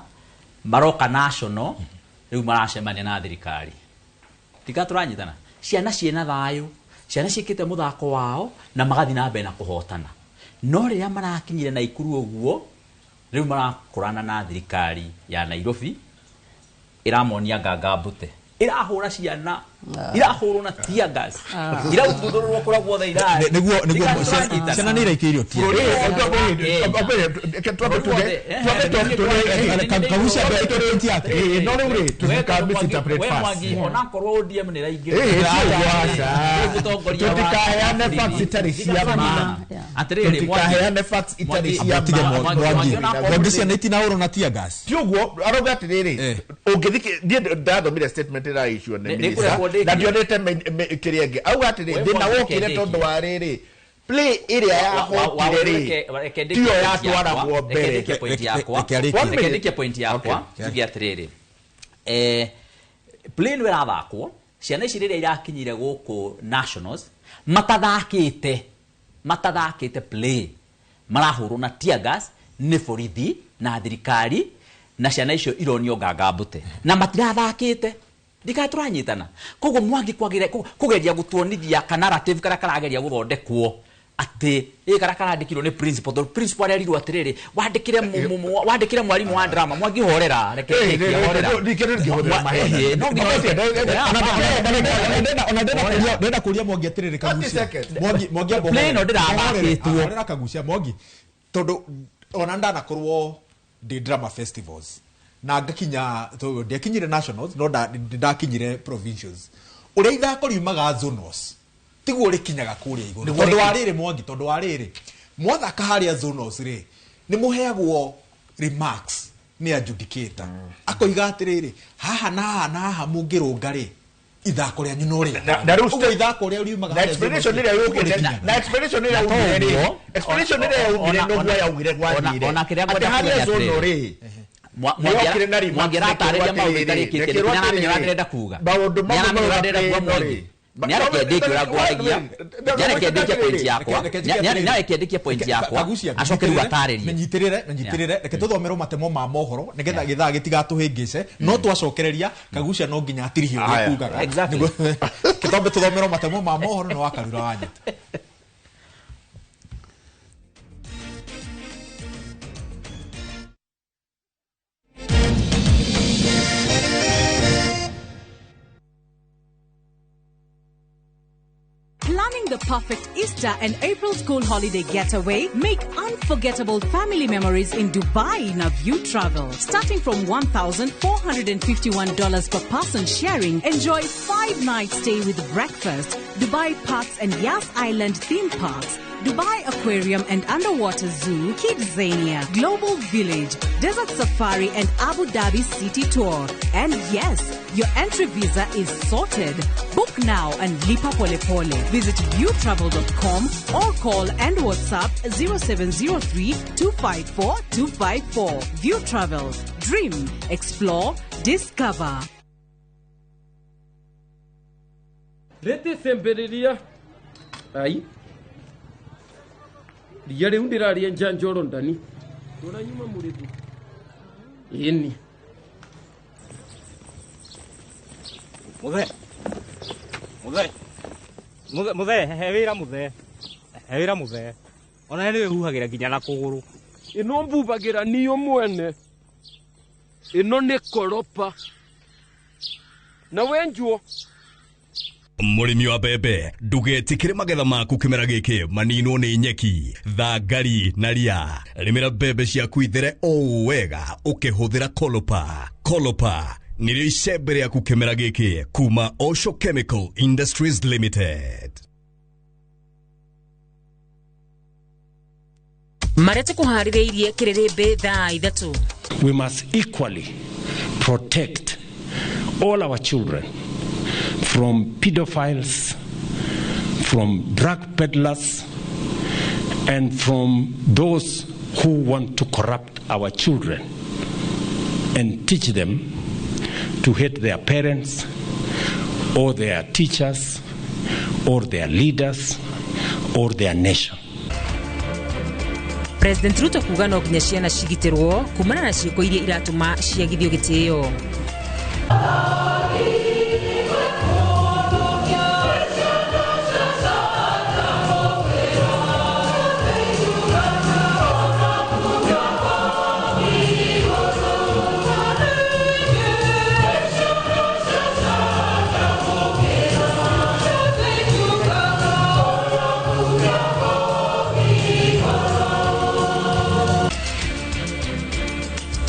maroka national, rĩu maracemania na thirikari. Tika tũranyitana, ciana ciĩna thayũ, ciana ciĩkĩte mũthako wao na magathiĩ na mbere na kũhotana. No rĩrĩa marakinyire Naikuru ũguo, rĩu marakũrana na thirikari ya Nairobi, ĩramonia nganga mbute, ĩrahũra ciana, irahũrwo na tear gas, irauthuthũrũrwo kũrĩa guothe irarĩ. Nĩguo ciana nĩ iraikĩirio tear. Kagucia point yake. No rĩu rĩ, tũtika misinterpret We facts. Mwangi, onakorwo ODM nĩ Tũtikaheane facts itarĩ cia ma. Atĩrĩrĩ, Tũtikaheane facts itarĩ cia Tige ma. Mwangi, Mwangi, ciana itinahũrwo na tear gas. Ti ũguo arauga atĩrĩrĩ, ũngĩthikĩ niĩ ndathomire statement ĩraicua nĩ Nĩ minister kũrekwo ndĩkie. Na ndionete kĩrĩa ĩngĩ auga atĩrĩ, We thĩna Mwangi, wokire ndĩkie. tondũ wa rĩrĩ Play ĩrĩa yahotire rĩ tiyo yatwaragwo mbere. Reke ndĩkie point yakwa njuge atĩrĩrĩ, play nĩ ĩrathakwo ciana ici rĩrĩa irakinyire gũkũ nationals matathakĩte play marahũrwo na tear gas nĩ borithi na thirikari na ciana icio ironio nganga mbute na matirathakĩte ndikae tũranyitana. Koguo Mwangi kũgeria gũtuonithia ka narrative karĩa karageria gũthondekwo atĩ ĩ karĩa karandĩkirwo nĩ principal, tondũ principal arerirwo atĩrĩrĩ wandĩkĩre mwarimũ wa drama. Mwangi horera, reke ndĩkie, horera. Ndenda kũria Mwangi atĩrĩrĩ, Kagucia Mwangi amba Play ĩno ndĩrathakĩtwo. Horera Kagucia Mwangi, tondũ ona ndanakorwo ndĩ drama festivals na ngakinya ndiakinyire nationals no ndakinyire provincials, ũrĩa ithako riumaga zonals tiguo rĩkinyaga kũrĩa igũrũ. Tondũ wa rĩrĩ Mwangi, tondũ wa rĩrĩ mwathaka harĩa zonals rĩ nĩ mũheagwo remarks nĩ adjudicator akoiga atĩrĩrĩ haha na haha na haha mũngĩrũnga rĩ ithako rĩanyu no rĩega. Na rĩu Ũguo ithako rĩrĩa riumaga na harĩa explanation zonals ĩrĩa tiguo yũkĩte rĩkinyaga. na explanation ĩrĩa yaugire rĩ explanation ĩrĩa yaugire noguo yaugire gwathire ona kĩrĩa atĩ ngwenda harĩa kuga nĩ zono atĩrĩrĩ, rĩ nĩyokire na remarks Mwangi aratarĩria maũndũ itarĩkĩtie nekĩrwo nĩ aramenya ũrĩa atĩrĩrĩ, ndĩrenda kuga. Maũndũ Nĩ mamwe aramenya ũrĩa ndĩrenda kuga marĩa Mwangi. Nĩareke ndĩkie ũrĩa ngwaragia, nĩareke ndĩkie point yakwa, nĩareke ndĩkie point yakwa, acoke rĩu atarĩrie. Menyitĩrĩre, reke tũthomerwo matemo ma mohoro nĩgetha gĩthaa gĩtigatũhĩngĩce, no twacokereria Kagucia no nginya atirihie ũrĩa Aya. kugaga. Exactly. Kĩtombe tũthomerwo matemo ma mohoro nĩ wakarura wanyita. Planning the perfect Easter and April school holiday getaway? Make unforgettable family memories in Dubai in a View Travel. Starting from $1,451 per person sharing, enjoy 5-night stay with breakfast, Dubai Parks and Yas Island theme parks, Dubai Aquarium and Underwater Zoo, Kidzania, Global Village, Desert Safari and Abu Dhabi City Tour. And yes, your entry visa is sorted. Book now and lipa pole pole. Visit viewtravel.com or call and WhatsApp 0703 254 254. View Travel. Dream, explore, discover. Rĩtĩ cemberiria ai ria rĩu ndĩraria njanjoro ndani tũranyuma mũrĩthu ĩni Muthe. Muthe. Muthe, muthe, he wĩra muthe. He wĩra muthe. Ona nĩ wĩhuhagĩra nginya na kũgũrũ. Ĩno mbubagĩra niyo mwene ĩno nĩ koropa na wenjuo. Mũrĩmi wa mbembe ndũgetĩkĩre magetha maku kĩmera gĩkĩ maninwo nĩ nyeki thangari na ria. Rĩmĩra mbembe ciaku ithere o wega ũkĩhũthĩra Kolopa. Kolopa nĩrĩo icembe rĩaku kĩmera gĩkĩ kuma Osho Chemical Industries Limited. Marĩa tũkũharĩrĩirie kĩrĩrĩmbĩ thaa 3. We must equally protect all our children from pedophiles, from drug peddlers, and from those who want to corrupt our children and teach them to hate their parents or their teachers or their leaders or their nation. President Ruto kuga no nginya ciana cigitĩrwo kumana na ciĩko iria iratũma ciagithio gĩtĩo.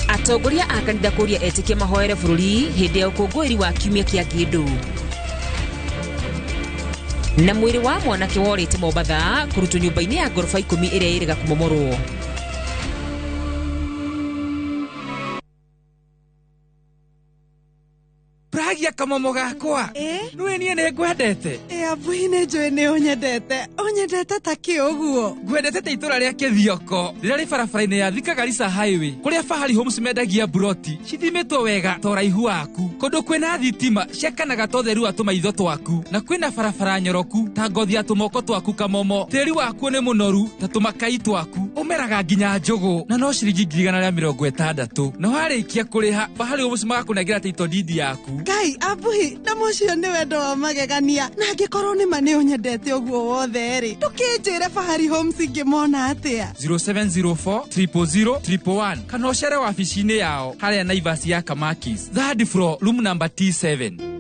Atongoria a kanitha kũria etĩkia mahoere bũrũri hĩndĩ ya ũkũngũĩri wa kiumia kĩa kĩndũ. Na mwĩrĩ wa mwanake worĩte Mombatha kũrutwo nyũmba-inĩ ya ngoroba 10 ĩrĩa ĩrĩga kũmomorwo. Pragia Kamomo gakwa. Nĩũĩ niĩ nĩ ngwendete. Abuhi nĩ njũĩ nĩ ũnyendete. Ũnyendete ta kĩ ũguo? Ngwendete ta itũra rĩa Kĩthioko rĩrĩa rĩ barabara-inĩ ya Thika Garissa Highway kũrĩa Fahari Homes mendagia buroti cithimĩtwo wega ta ũraihu waku, kũndũ kwĩna thitima ciakanaga ta ũtheru wa tũmaitho twaku, na kwĩna barabara nyoroku ta ngothi ya tũmoko twaku Kamomo. Tĩri wakuo nĩ mũnoru ta tũmakai twaku, ũmeraga nginya njũgũ na no ciringi 160,000, na warĩkia kũrĩha Fahari Homes magakũnengera title deed yaku. Ngai abuhi, na mũcio nĩ wendo wa magegania, na angĩkorwo nĩ ma nĩ ũnyendete ũguo wothe rĩ, ndũkĩnjĩre Fahari Homes ingĩmona atĩa? 0704 000 111 kana ũcere wabici-inĩ yao harĩa Naivas ya Kamakis, third floor, room number T7.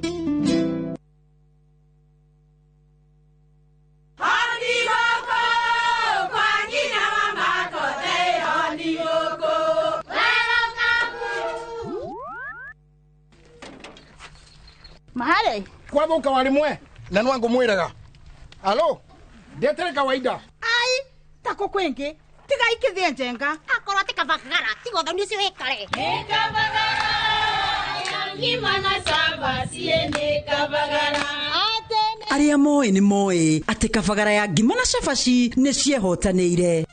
Mahale kwathuka warimwe na nwangu mwiraga alo ndetere kawaida ai tako kwingi tiga ikithie njenga akorwo ti kabagara tiga ũthoni ũcio wĩkare nĩ kabagara ya ngima na cabaci nĩ kabagara. Arĩa moĩ nĩ moĩ atĩ kabagara ya ngima na cabaci nĩ ciehotanĩire.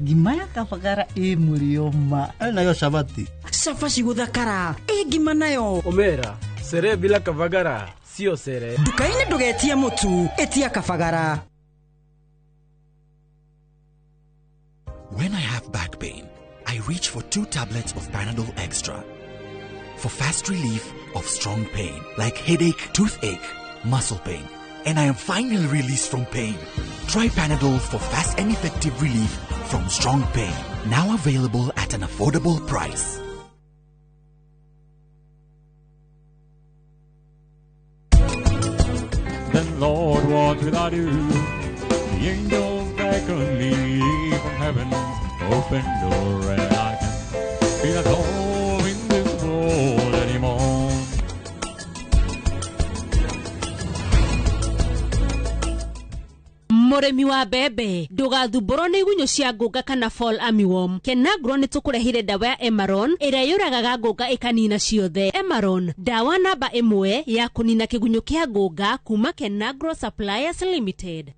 Ngima ya kabagara ĩ mũrĩo ma nayo cabaci. Cabaci gũthakara ĩ ngima nayo. Omera sere bila kabagara sio sere. Nduka-inĩ ndũgetie mũtu, ĩtia kabagara. When I have back pain, I reach for 2 tablets of Panadol Extra for fast relief of strong pain like headache, toothache, muscle pain, and I am finally released from pain. Try Panadol for fast and effective relief from strong pain. Now available at an affordable price. The Lord was without you. The angels beckon me from heaven's open door, and I can feel at home in this world anymore. Mũrĩmi wa mbembe ndũgathumbũrwo nĩ igunyũ cia ngũnga kana fall armyworm. Kenagro nĩ tũkũrehire ndawa ya Emaron ĩrĩa yũragaga ngũnga ĩkanina ciothe. Emaron, ndawa namba 1 ya kũnina kĩgunyũ kĩa ngũnga kuma Kenagro Suppliers Limited.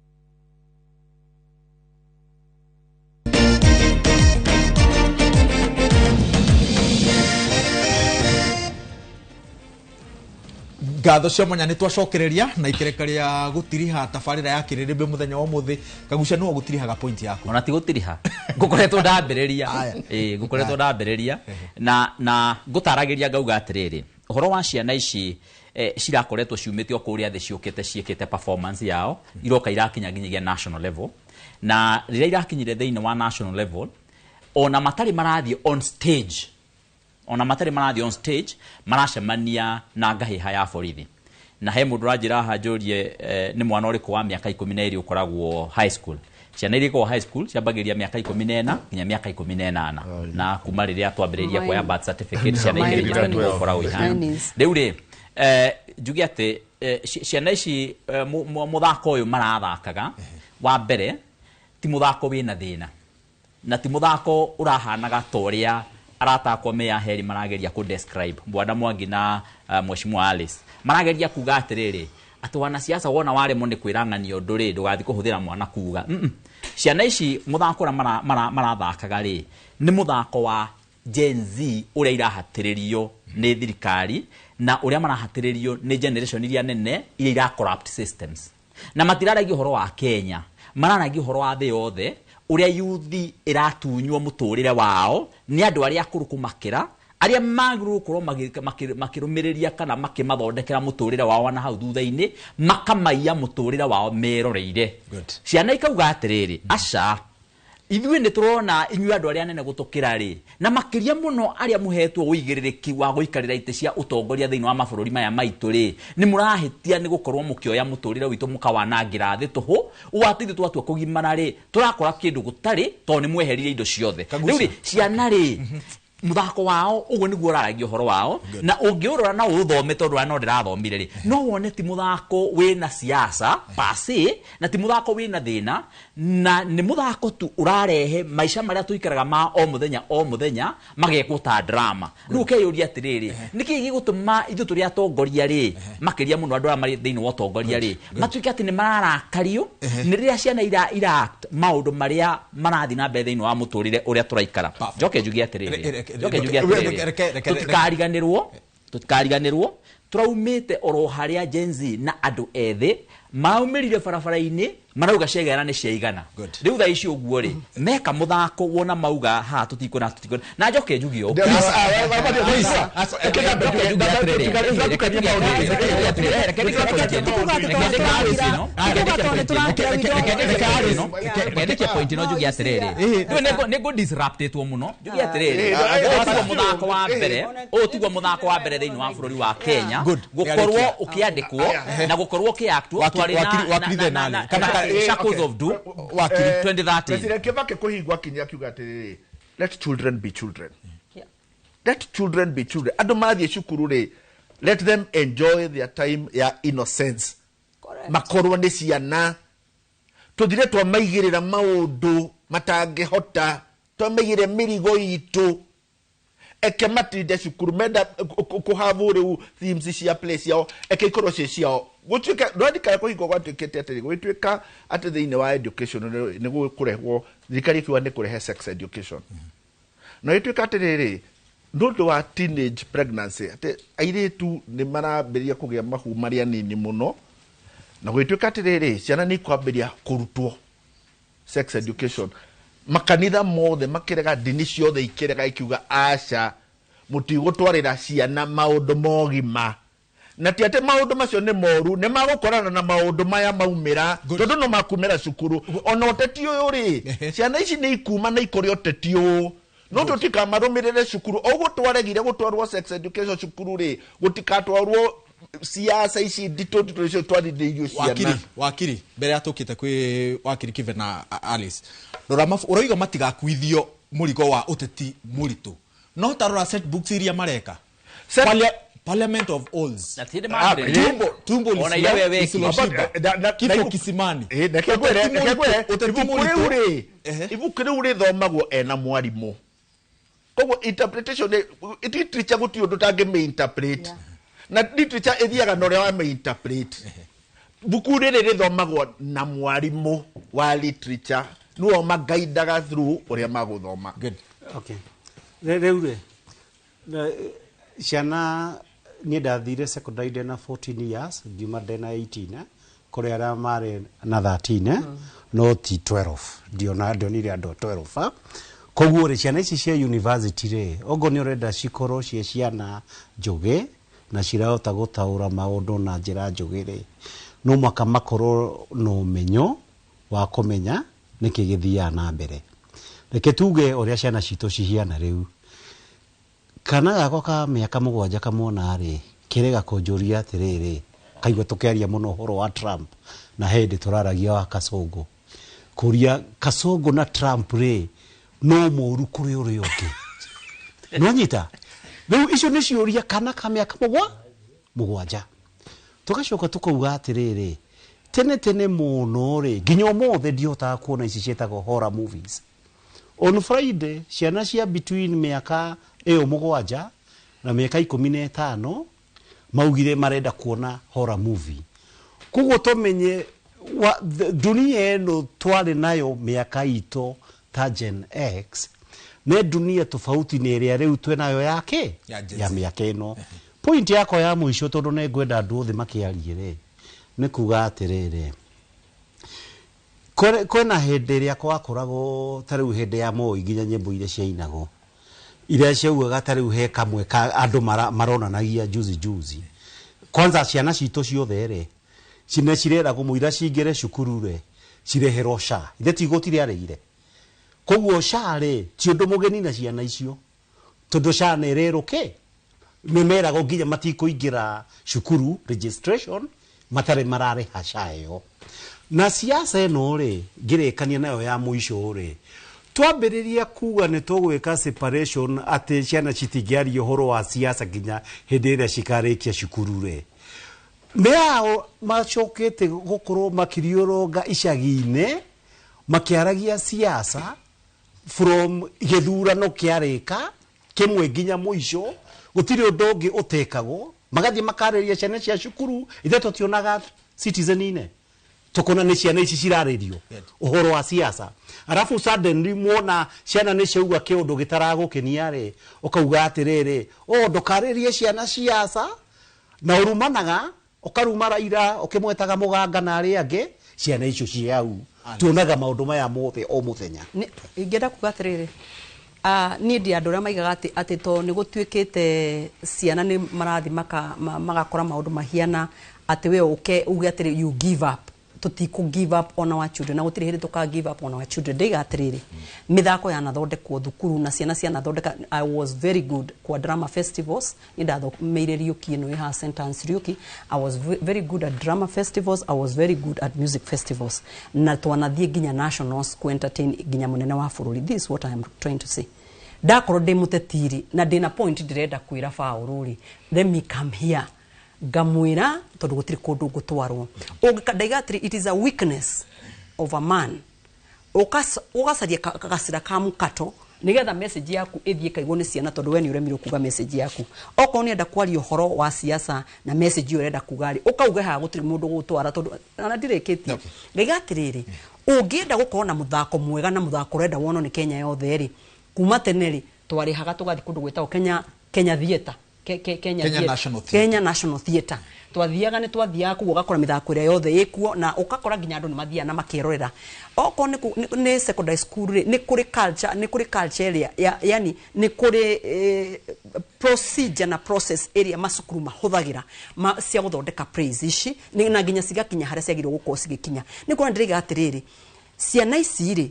Ngatho cia mwanya nĩ twacokereria na ikereka rĩa gũtiriha tabarĩra ya kĩrĩrĩmbĩ mũthenya wa ũmũthĩ. Kagucia nĩwe gũtirihaga point yaku. Ona ti gũtiriha, ngũkoretwo ndambĩrĩria. Ngũkoretwo ndambĩrĩria na ngũtaragĩria ngauga atĩrĩrĩ, ũhoro wa ciana ici cirakoretwo ciumĩte o kũrĩa thĩ ciũkĩte ciĩkĩte performance yao iroka irakinya nginyagia national level, na rĩrĩa irakinyire thĩinĩ wa national level ona matarĩ marathiĩ on stage, ona matarĩ marathiĩ on stage maracemania na ngahĩha ya borithi. Na he mũndũ ũranjĩra haha njũrie nĩ mwana ũrĩkũ wa mĩaka 12 ũkoragwo high school. Ciana iria ikoragwo high school ciambagĩrĩria mĩaka 14 nginya mĩaka 18, na kuma rĩrĩa twambĩrĩria kuoya birth certificate ciana igĩrĩ nĩguo ũkoragwo ihana. Rĩu rĩ njuge atĩ ciana ici mũthako ũyũ marathakaga wa mbere ti mũthako wĩna thĩna, na ti mũthako ũrahanaga ta ũrĩa aratakwa me ya heri marageria ku describe Bwana Mwangi na Mheshimiwa Alice marageria kuga atiriri ati wanasiasa wona waremwo ni kwirang'ania undu ri ndugathi kuhuthira mwana kuga. Ciana ici muthako uria marathakaga ri ni muthako wa Gen Z uria irahatiririo ni thirikari na uria marahatiririo ni generation iria nene iria ira corrupt systems, na matiraragia uhoro wa Kenya, mararagia uhoro wa thi yothe uria yuthi iratunywo muturire wao ni andu aria akuru kumakira aria magĩrĩirwo gũkorwo makĩrũmĩrĩria kana makĩmathondekera mũtũrĩre wao na hau thutha-inĩ makamaiya mũtũrĩre wao meroreire. Ciana ikauga atĩrĩrĩ, aca ithuĩ nĩ tũrona inyuĩ andũ arĩa anene gũtũkĩra rĩ, na makĩria mũno arĩa mũhetwo ũigĩrĩrĩki wa gũikarĩra itĩ cia ũtongoria thĩinĩ wa mabũrũri maya maitũ rĩ, nĩ mũrahĩtia nĩ gũkorwo mũkĩoya mũtũrĩre witũ mũkawanangĩra thĩ tũhũ, ũũ atĩ ithuĩ twatua kũgimara rĩ tũrakora kĩndũ gũtarĩ tondũ nĩ mweherire indo ciothe. Rĩu rĩ ciana rĩ Muthako wao uguo niguo uraragia uhoro wao na ungiurora na uthome tondu wa no ndirathomire ri no wone ti muthako wina siasa pase na ti muthako wina thina na ni muthako tu urarehe maisha maria tuikaraga ma o muthenya magekwo ta drama. Riu ukeyuria atiriri niki gigutuma ithu turi atongoria ri makiria muno andu aria mari thiini wa utongoria ri matuike ati ni mararakario ni riria ciana ira act maundu maria marathi na mbere thiini wa muturire uria turaikara. Njoke njuge atiriri tutikariganirwo turaumite oro haria Gen Z na andu ethe maumirire barabara-ini marauga ciaigana ni ciaigana. Riu thaa ici uguo ri meka muthako wona mauga ha tutikona na njoke njuge ũũ. Reke point no njuge atiriri riu nĩ disruptetwo muno njuge atiriri ũũ muthako wa mbere ũũ tiguo muthako wa mbere thĩinĩ wa bũrũri wa Kenya gukorwo ukiandikwo na gukorwo ukiaktwo twari na Shackles of Doom 2013. President Kibaki kuhingwa kinya akiuga atiriri, let children be children. Let children be children. Andu mathie cukuru ri, let them enjoy their time ya innocence. Makorwo ni ciana tuthire twamaigirira maundu matangihota, twamaigire mirigo itu eke matinde cukuru menda kuhavu riu themes cia play ciao eke ikorwo cie ciao gutuika ndwandika kuhingwo gwatuikite atiri gwituika ati thiini wa education ni gukurehwo thirikari ikiuga ni kurehe sex education no ituika atiriri nundu wa teenage pregnancy ati airitu ni marambiria kugia mahu maria nini muno na gwituika atiriri ciana ni kwambiria kurutwo sex education makanitha mothe makirega ndini ciothe ikirega ikiuga aca mutigutwarira ciana maundu mogima na ti ati maundu macio ni moru ni magukorana na maundu maya maumira tondu no makumira cukuru ona uteti uyu ri ciana ici ni ikuma na ikore uteti uyu no tutikamarũmĩrĩre cukuru oguo twaregire gũtwarwo sex education cukuru ri gutikatwarwo siasa ici nditũ nditũ icio twarithĩirio ciana. Wakiri mbere ya tũkĩte kwĩ wakiri Kibe na Alice rora ũroiga matigakuithio mũrigo wa ũteti mũritũ no ta rora set books iria mareka Parliament of Olds Tumbo Kifo Kisimani ibuku rĩu rĩthomagwo ena mwarimũ koguo interpretation literature gũtirĩ ũndũ ũtangĩmĩ-interpret na literature ĩthiaga na ũrĩa wamĩ-interpret. Buku rĩrĩ rĩthomagwo na mwarimũ wa literature nĩwe ũmagaidaga through ũrĩa magũthoma. Okay. Rĩu rĩ ciana niĩ ndathire secondary ndĩna 14 years ngiuma ndĩna 18 kũrĩ arĩa marĩ na 13 no ti 12 ndionire andũ 12 koguo rĩ ciana ici cia university rĩ ogo nĩ ũrenda cikorwo ciĩ ciana njũgĩ na cirahota gũtaũra maũndũ na njĩra njũgĩ rĩ no mwaka makorwo na ũmenyo wa kũmenya nĩkĩ gĩthiaga na mbere. Reke tuge ũrĩa ciana citũ cihiana rĩu kana gakwa ka mĩaka 7 kamwona rĩ kĩrega kũnjũria atĩrĩrĩ kaigua tũkĩaria mũno ũhoro wa Trump na hĩndĩ tũraragia wa Kasongo kũria Kasongo na Trump rĩ no mũru kũrĩ ũrĩa ũngĩ nĩwanyita rĩu icio nĩ ciũria kana ka mĩaka 7 tũgacoka tũkauga atĩrĩrĩ tene tene mũno rĩ nginya ũmũthĩ ndihotaga kuona ici ciĩtagwo horror movies. On Friday ciana cia between mĩaka ĩyo 7 na mĩaka 15 maugire marenda kuona horror movie. Koguo tũmenye dunia ĩno twarĩ nayo mĩaka itũ ta Gen X nĩ dunia tofauti na ĩrĩa rĩu twĩnayo yake ya mĩaka ĩno. Point yakwa ya mũico tondũ nĩ ngwenda andũ othe makĩarie rĩ nĩ kuga atĩrĩrĩ kwĩna hĩndĩ ĩrĩa gwakoragwo ta rĩu hĩndĩ ya Moi nginya nyĩmbo iria ciainagwo iria ciaugaga ta rĩu he kamwe ka andũ maronanagia juzi juzi kwanza ciana citũ ciothe rĩ cine cireragwo mũira cingĩre cukuru rĩ cireherwo SHA ithe ti igoti rĩarĩire koguo SHA rĩ ti ũndũ mũgeni na ciana icio tondũ SHA nĩ ĩrerwo kĩ nĩ meragwo nginya matikũingĩra cukuru registration matarĩ mararĩha SHA ĩyo. Na siasa ĩno rĩ ngĩrĩkania nayo ya mũico rĩ Twambĩrĩria kuga nĩ tũgwĩka separation atĩ ciana citingĩaria ũhoro wa siasa nginya hĩndĩ ĩrĩa cikarĩkia cukuru rĩ, nĩ ao macokete gũkorwo makĩriũrũnga icagi-inĩ makĩaragia siasa from gĩthurano kĩarĩka kĩmwe nginya mũico. Gũtirĩ ũndũ ũngĩ ũtekagwo, magathiĩ makarĩria ciana cia cukuru. Ithe tũtionaga Citizen-inĩ, tukona nĩ ciana ici cirarĩrio ũhoro wa siasa, arabu suddenly mwona ciana nĩ ciauga kĩũndũ gĩtaragũkenia rĩ, ũkauga atĩrĩrĩ, o ndũkarĩrie ciana siasa, na ũrumanaga, ũkaruma Raila ũkĩmwetaga mũganga na arĩa angĩ. Ciana icio ciĩ hau, tuonaga maũndũ maya mothe o mũthenya. Ingĩenda kuga atĩrĩrĩ, niĩ ndi andũ arĩa maigaga atĩ to nĩ gũtuĩkĩte ciana nĩ marathi magakora maũndũ mahiana atĩ we ũke uge atĩrĩ you give up. Tũtikũ give up on our children, na gũtirĩ hĩndĩ tũka give up on our children. Ndĩiga atĩrĩrĩ, mĩthako yanathondekwo thukuru na ciana cianathondeka. I was very good kwa drama festivals. Nĩ ndathomeire Riũki ĩno ĩ haha St. Anne's Riũki. I was very good at drama festivals, I was very good at music festivals, na twanathiĩ nginya nationals ku entertain nginya mũnene wa bũrũri. This is what I am trying to say. Ndakorwo ndĩ mũtetiri na ndĩna point ndĩrenda kwĩra Paũlũ rĩ, let me come here ngamwĩra, tondũ gũtirĩ kũndũ ngũtwarwo. Ndaiga atĩrĩ, it is a weakness of a man ũgacaria gacĩra ka mũkato nigetha message yaku ĩthiĩ kaigwo nĩ ciana, tondũ we nĩ ũremirwo kuga message yaku. Okorwo nĩ enda kwaria ũhoro wa siasa na message ĩyo ũrenda kuga rĩ, ũkauga haha gũtirĩ mũndũ gũgũtwara, tondũ ona ndirĩkĩtie. Ngaiga atĩrĩrĩ, ũngĩenda gũkorwo na mũthako mwega na mũthako ũrenda wonwo nĩ Kenya yothe rĩ, kuma tene rĩ twarĩhaga tũgathiĩ kũndũ gwĩtagwo Kenya Theatre, Kenya Kenya Theatre. National Theatre. Kenya National Theatre. Twathiaga, nĩ twathiaga kũu, ũgakora mĩthako ĩrĩa yothe ĩkuo na ũgakora nginya andũ nĩ mathiaga na makerorera. Okorwo nĩ secondary school rĩ, nĩ kũrĩ culture, nĩ kũrĩ culture ĩrĩa yani nĩ kũrĩ procedure na process ĩrĩa macukuru mahũthagĩra cia gũthondeka plays ici na nginya cigakinya harĩa ciagĩrĩirwo gũkorwo cigĩkinya. Nĩ kuona ndĩraiga atĩrĩrĩ, ciana ici rĩ,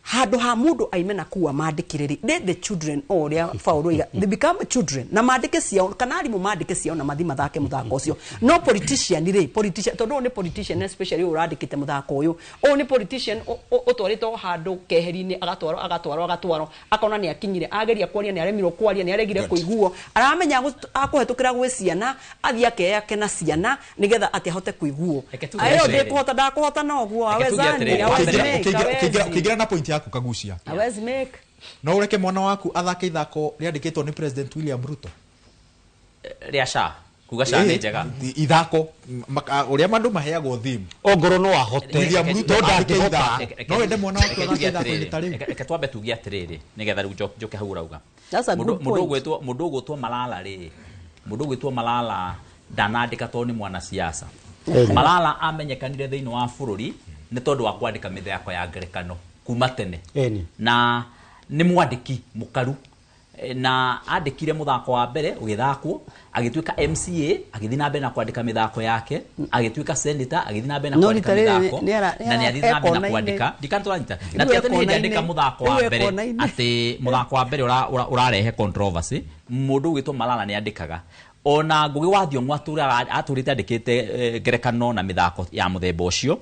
handũ ha mũndũ aime na kuu amandĩkĩre rĩ, let the children, o ũrĩa Paul oiga, they become children na mandĩke ciao, kana arimũ mandĩke ciao na mathi mathake mũthako ũcio. No politician rĩ, politician, tondũ ũyũ nĩ politician, especially ũyũ ũrandĩkĩte mũthako ũyũ, ũyũ nĩ politician ũtwarĩtwo handũ keheri-inĩ, agatwarwo, agatwarwo, agatwarwo, akona nĩ akinyire, ageria kwaria nĩ aremirwo kwaria, nĩ aregire kũiguo, aramenya akũhetũkĩra gwĩ ciana, athiĩ akeyake na ciana nĩgetha atĩ ahote kũiguo. Reke tuge Ayo atĩrĩrĩ. ndĩkũhota, ndakũhota noguo. Reke tuge Awezani, atĩrĩrĩ. hawezi make, hawezi. Ũkĩingĩra na point yaku Kagucia, Hawezi make. No ũreke mwana waku athake ithako rĩandĩkĩtwo nĩ President William Ruto? Rĩa SHA, kuga SHA nĩ njega. Ithako ũrĩa andũ maheagwo theme. Ongorwo no ahote. William Ruto No andĩke ndangĩhota. ithako, no wende mwana waku Reke tuge athake ithako-inĩ ta atĩrĩrĩ. rĩu? Reke twambe tuge atĩrĩrĩ nĩgetha rĩu njoke hau ũrauga. That's a good Mũndũ point. Mũndũ ũgwĩtwo Malala rĩ, mũndũ ũgwĩtwo Malala ndanandĩka tondũ nĩ mwanasiasa. Malala amenyekanire thĩinĩ wa bũrũri nĩ tondũ wa kwandĩka mĩthako ya ngerekano kuma tene. Na nĩ mwandĩki mũkaru. Na andĩkire mũthako wa mbere ũgĩthakwo, agĩtuĩka MCA, agĩthiĩ na mbere na kwandĩka mĩthako yake, agĩtuĩka senator, agĩthiĩ na mbere na No kwandĩka rita rĩrĩ mĩthako, na nĩ athiĩ na mbere na ekona-inĩ. kwandĩka. Ndikana tũranyita. Na Rĩu ti atĩ nĩ hĩndĩ ekona-inĩ. andĩka mũthako wa Rĩu mbere ekona-inĩ. atĩ mũthako wa mbere ũrarehe controversy. Mũndũ ũgwĩtwo Malala nĩ andĩkaga. Ona Ngũgĩ wa Thiong'o atũrĩte andĩkĩte ngerekano na mĩthako ya mũthemba ũcio.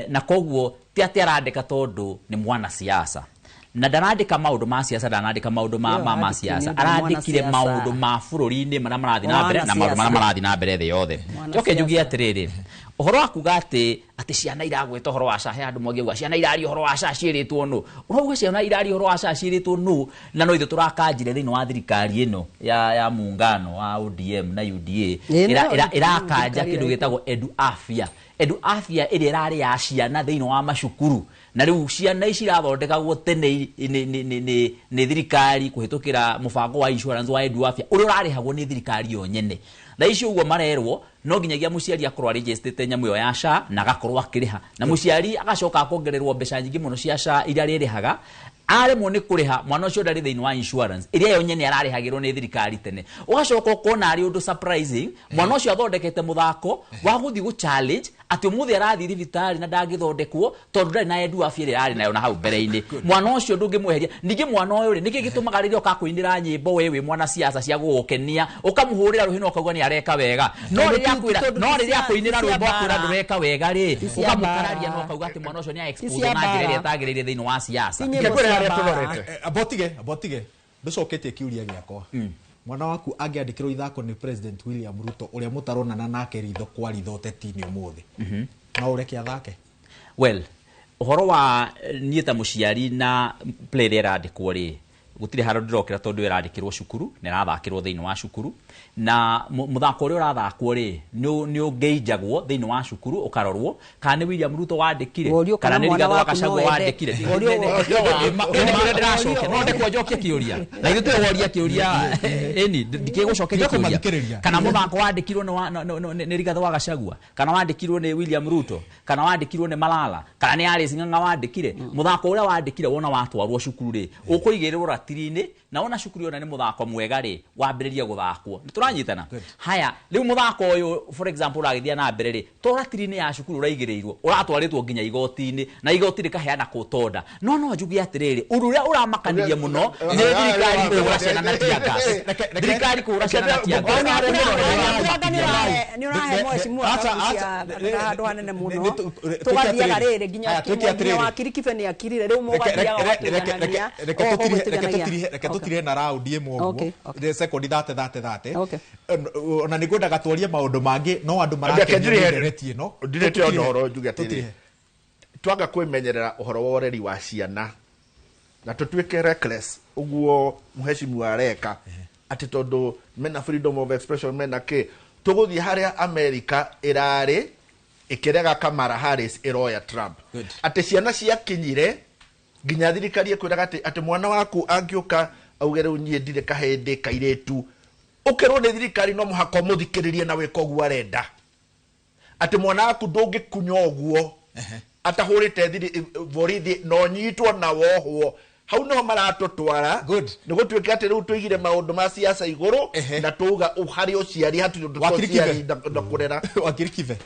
Na koguo ti atĩ arandĩka tondũ nĩ mwanasiasa, na ndarandĩka maũndũ ma siasa, ndarandĩka maũndũ Ĩyo ma arandĩkire siasa, nĩ ũndũ wa arandĩkire mwanasiasa. maũndũ ma bũrũri-inĩ marĩa marathiĩ na mbere na maũndũ marĩa Mwanasiasa. marathiĩ na mbere thĩ yothe. Njoke njugie atĩrĩrĩ, ũhoro wa kuga atĩ ciana iragweta ũhoro wa SHA, he handũ mwangiauga ciana iraria ũhoro wa SHA ciĩrĩtwo nũ, ũrauga ciana iraria ũhoro wa SHA ciĩrĩtwo nũ, na no ithuĩ tũrakanjire thĩinĩ wa thirikari ĩno ya muungano wa ODM na UDA. Ĩ, no, Ĩrakanja thirikari kĩndũ ĩrĩkũ? gĩtagwo Edu Afya. Edu Afya ĩrĩa ĩrarĩ ya ciana thĩinĩ wa macukuru, na rĩu ciana ici irathondekagwo tene nĩ thirikari kũhĩtũkĩra mũbango wa insurance wa Edu Afya ũrĩa ũrarĩhagwo nĩ thirikari yo nyene. Thaa ici ũguo marerwo no nginyagia mũciari akorwo arĩnjĩstĩte nyamũ ĩyo ya SHA na agakorwo akĩrĩha, na mũciari agacoka akongererwo mbeca nyingĩ mũno cia SHA iria arĩrĩhaga. Aremwo nĩ kũrĩha, mwana ũcio ndarĩ thĩinĩ wa insurance ĩrĩa yo nyene ararĩhagĩrwo nĩ thirikari tene. Ũgacoka ũkona arĩ ũndũ surprising, mwana ũcio athondekete mũthako wa gũthiĩ gũ challenge Atĩ ũmũthĩ arathiĩ thibitarĩ na ndangĩthondekwo tondũ ndarĩ na endu afya ĩrĩa arĩ nayo na hau mbere-inĩ. Mwana ũcio ndũngĩmweheria. Ningĩ mwana ũyũ rĩ, nĩkĩ gĩtũmaga rĩrĩa ũkakũinĩra nyĩmbo we wĩ mwana siasa cia gũgũkenia ũkamũhũrĩra rũhĩ na ũkauga nĩ areka wega, no rĩrĩa akwĩra, no rĩrĩa akũinĩra rwĩmbo akwĩra ndũreka wega rĩ, ũkamũkararia na ũkauga atĩ mwana ũcio nĩ a-expose na njĩra ĩrĩa ĩtagĩrĩire thĩinĩ wa siasa. Abotige ndũcoketie kĩũria gĩakwa. Mwana waku angĩandĩkĩrwo ithako nĩ President William Ruto ũrĩa mũtaronana nake ritho kwa ritho ũteti-inĩ ũmũthĩ, no ũreke athake? Well, ũhoro wa niĩ ta mũciari na play ĩrĩa ĩrandĩkwo rĩ, gũtirĩ handũ ndĩrokĩra tondũ ĩrandĩkĩrwo cukuru na ĩrathakĩrwo thĩinĩ wa cukuru, na mũthako ũrĩa ũrathakwo rĩ nĩ ũngĩinjagwo thĩinĩ wa cukuru ũkarorwo kana nĩ William Ruto wandĩkire kana nĩ Rigathĩ wa Gachagua wandĩkire. Nĩkĩo ndĩracokia, no ndekwo njokie kĩũria na ithuĩ tũrĩ woria kĩũria ĩni ndikĩgũcokeria kĩũria, kana mũthako wandĩkirwo nĩ Rigathĩ wa Gachagua, kana wandĩkirwo nĩ William Ruto, kana wandĩkirwo nĩ Malala, kana nĩ Alice Ng'ang'a wandĩkire. Mũthako ũrĩa wandĩkire wona watwarwo cukuru rĩ, ũkũigĩrĩrwo ratiri-inĩ, na wona cukuru yona nĩ mũthako mwega rĩ, wambĩrĩrie gũthakwo. Nĩ tũranyitana? Haya, rĩu mũthako ũyũ for example ũragĩthiĩ na mbere rĩ, to ratiri-inĩ ya cukuru ũraigĩrĩirwo, ũratwarĩtwo nginya igoti-inĩ, na igoti rĩkaheana court order. No no njuge atĩrĩrĩ, ũndũ ũrĩa ũramakanirie mũno nĩ thirikari kũhũra ciana na tear gas. Thirikari kũhũra ciana na tear gas. Nĩ ũrahe mheshimiwa handũ hanene mũno. Tũgathiaga rĩrĩ nginya wakiri Kibe nĩ akirire, rĩu mũgathiaga ũgatũiganania. Reke tũtire na raundi ĩmwe ũguo, sekondi 30 ona nĩ ngwendaga twarie maũndũ mangĩ, no andũ marakenio nĩ ndereti ĩno. Ndirĩte ona ũhoro njuge atĩrĩ, twaga kwĩmenyerera ũhoro wa ũreri wa ciana na tũtuĩke reckless ũguo mheshimiwa areka, atĩ tondũ mena freedom of expression mena kĩ, tũgũthiĩ harĩa America ĩrarĩ ĩkĩrega Kamala Harris ĩroya Trump, atĩ ciana ciakinyire nginya thirikari ĩkwĩraga atĩ mwana waku angĩũka auge rĩu niĩ ndirĩ kahĩndĩ kairĩtu, ũkerwo nĩ thirikari no mũhaka ũmũthikĩrĩrie na wĩke ũguo arenda, atĩ mwana waku ndũngĩkunya ũguo atahũrĩte borithi no nyitwo na wohwo. Hau niho maratũtwara. Nĩ gũtuĩke atĩ rĩu tũigire maũndũ ma siasa igũrũ na tuuga harĩ ũciari hatirĩ ũndũ ta ũciari na kũrera. Wakiri Kibe.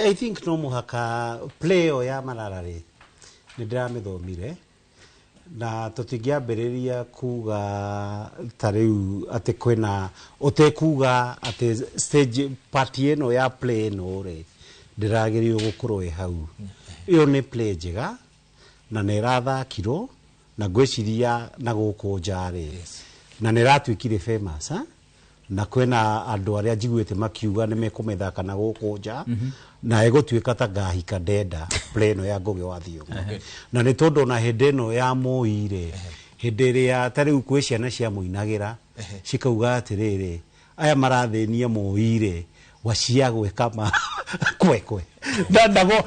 I think no mũhaka play ĩyo ya Malala rĩ, nĩ ndĩramĩthomire na tũtingĩambĩrĩria kuga ta rĩu atĩ kwĩna ũtekuga atĩ stage party ĩno ya play ĩno rĩ ndĩragĩrĩirwo gũkorwo ĩ hau. Ĩyo nĩ play njega na nĩ ĩrathakirwo na ngwĩciria na gũkũ nja rĩ, na nĩ ĩratuĩkire famous, na kwĩna andũ arĩa njiguĩte makiuga nĩ mekũmĩthaka na gũkũ nja, na ĩgũtuĩka ta ngahika ndenda play ĩno ya Ngũgĩ wa Thiong'o. Na nĩ tondũ ona hĩndĩ ĩno ya Moi rĩ, hĩndĩ ĩrĩa ta rĩu kwĩ ciana ciamũinagĩra cikauga atĩrĩrĩ, aya marathĩnia Moi rĩ, wacia gwĩka ma kwekwe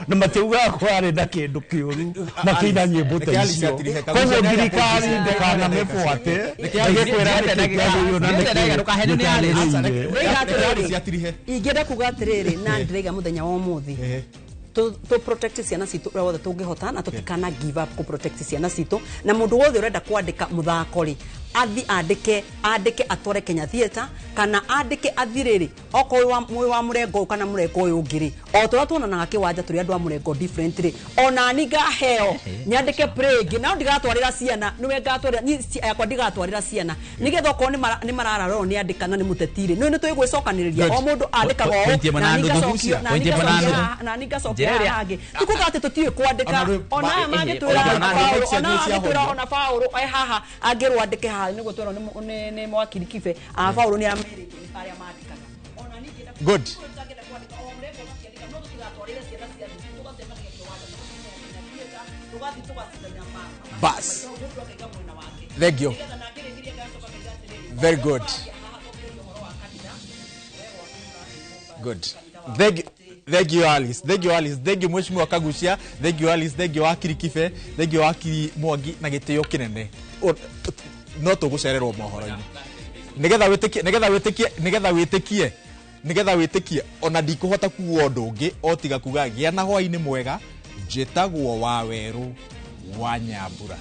na matiugaga kwarĩ na kĩndũ kĩũru makĩina nyĩmbo ta icio. Koguo thirikari ndĩkanamĩbuate ĩgĩkwĩra nĩkĩ kĩagĩrĩirwo na nĩkĩ gĩtagĩrĩire. Ingĩenda kuga atĩrĩrĩ, na ndĩraiga mũthenya wa ũmũthĩ to protect ciana citũ ũrĩa wothe tũngĩhota, na tũtikana give up kũ protect ciana citũ, na mũndũ wothe ũrenda kwandĩka mũthako rĩ, athi andĩke atware Kenya Theatre, kana andĩke athi rĩrĩ okorwo mwĩ wa mũrengo ũyũ kana mũrengo ũyũ ũngĩ rĩ, o tũrĩa tuonanaga kĩwanja tũrĩ andũ a mũrengo different rĩ, ona ni ngaheo nyandĩke play ĩngĩ, na ndigatwarĩra ciana, nĩwe ngatwarĩra niĩ yakwa ndigatwarĩra ciana, nĩgetha okorwo nĩ marararorwo nĩ andĩka na nĩ mũteti rĩ, nĩ tũgwĩcokanĩrĩria o mũndũ andĩkaga ũũ, na ni ngacokia haha hangĩ. Ti kuga atĩ tũtiũĩ kwandĩka, ona aya mangĩtwĩra ona Paũlũ e haha angĩrwo andĩke haha nĩguo twerwo nĩ mwakiri Kibe, a Paũlũ nĩ amerĩtwo nĩ arĩa mandĩkaga. Good. Bas. Thank you. Very good. Good. Thank you Alice. Thank you Alice. Thank you Mheshimiwa Kagucia. Thank you Alice. Thank you Wakiri Kibe. Thank you Wakiri Mwangi na gĩtĩo kĩnene. No tũgũcererwo mohoro-inĩ. Nĩgetha wĩtĩkie, nĩgetha wĩtĩkie, nĩgetha wĩtĩkie, nĩgetha wĩtĩkie ona ndikũhota kuga ũndũ ũngĩ o tiga kuga gĩa na hwaĩ-inĩ mwega. Njĩtagwo Wawerũ wa Nyambura.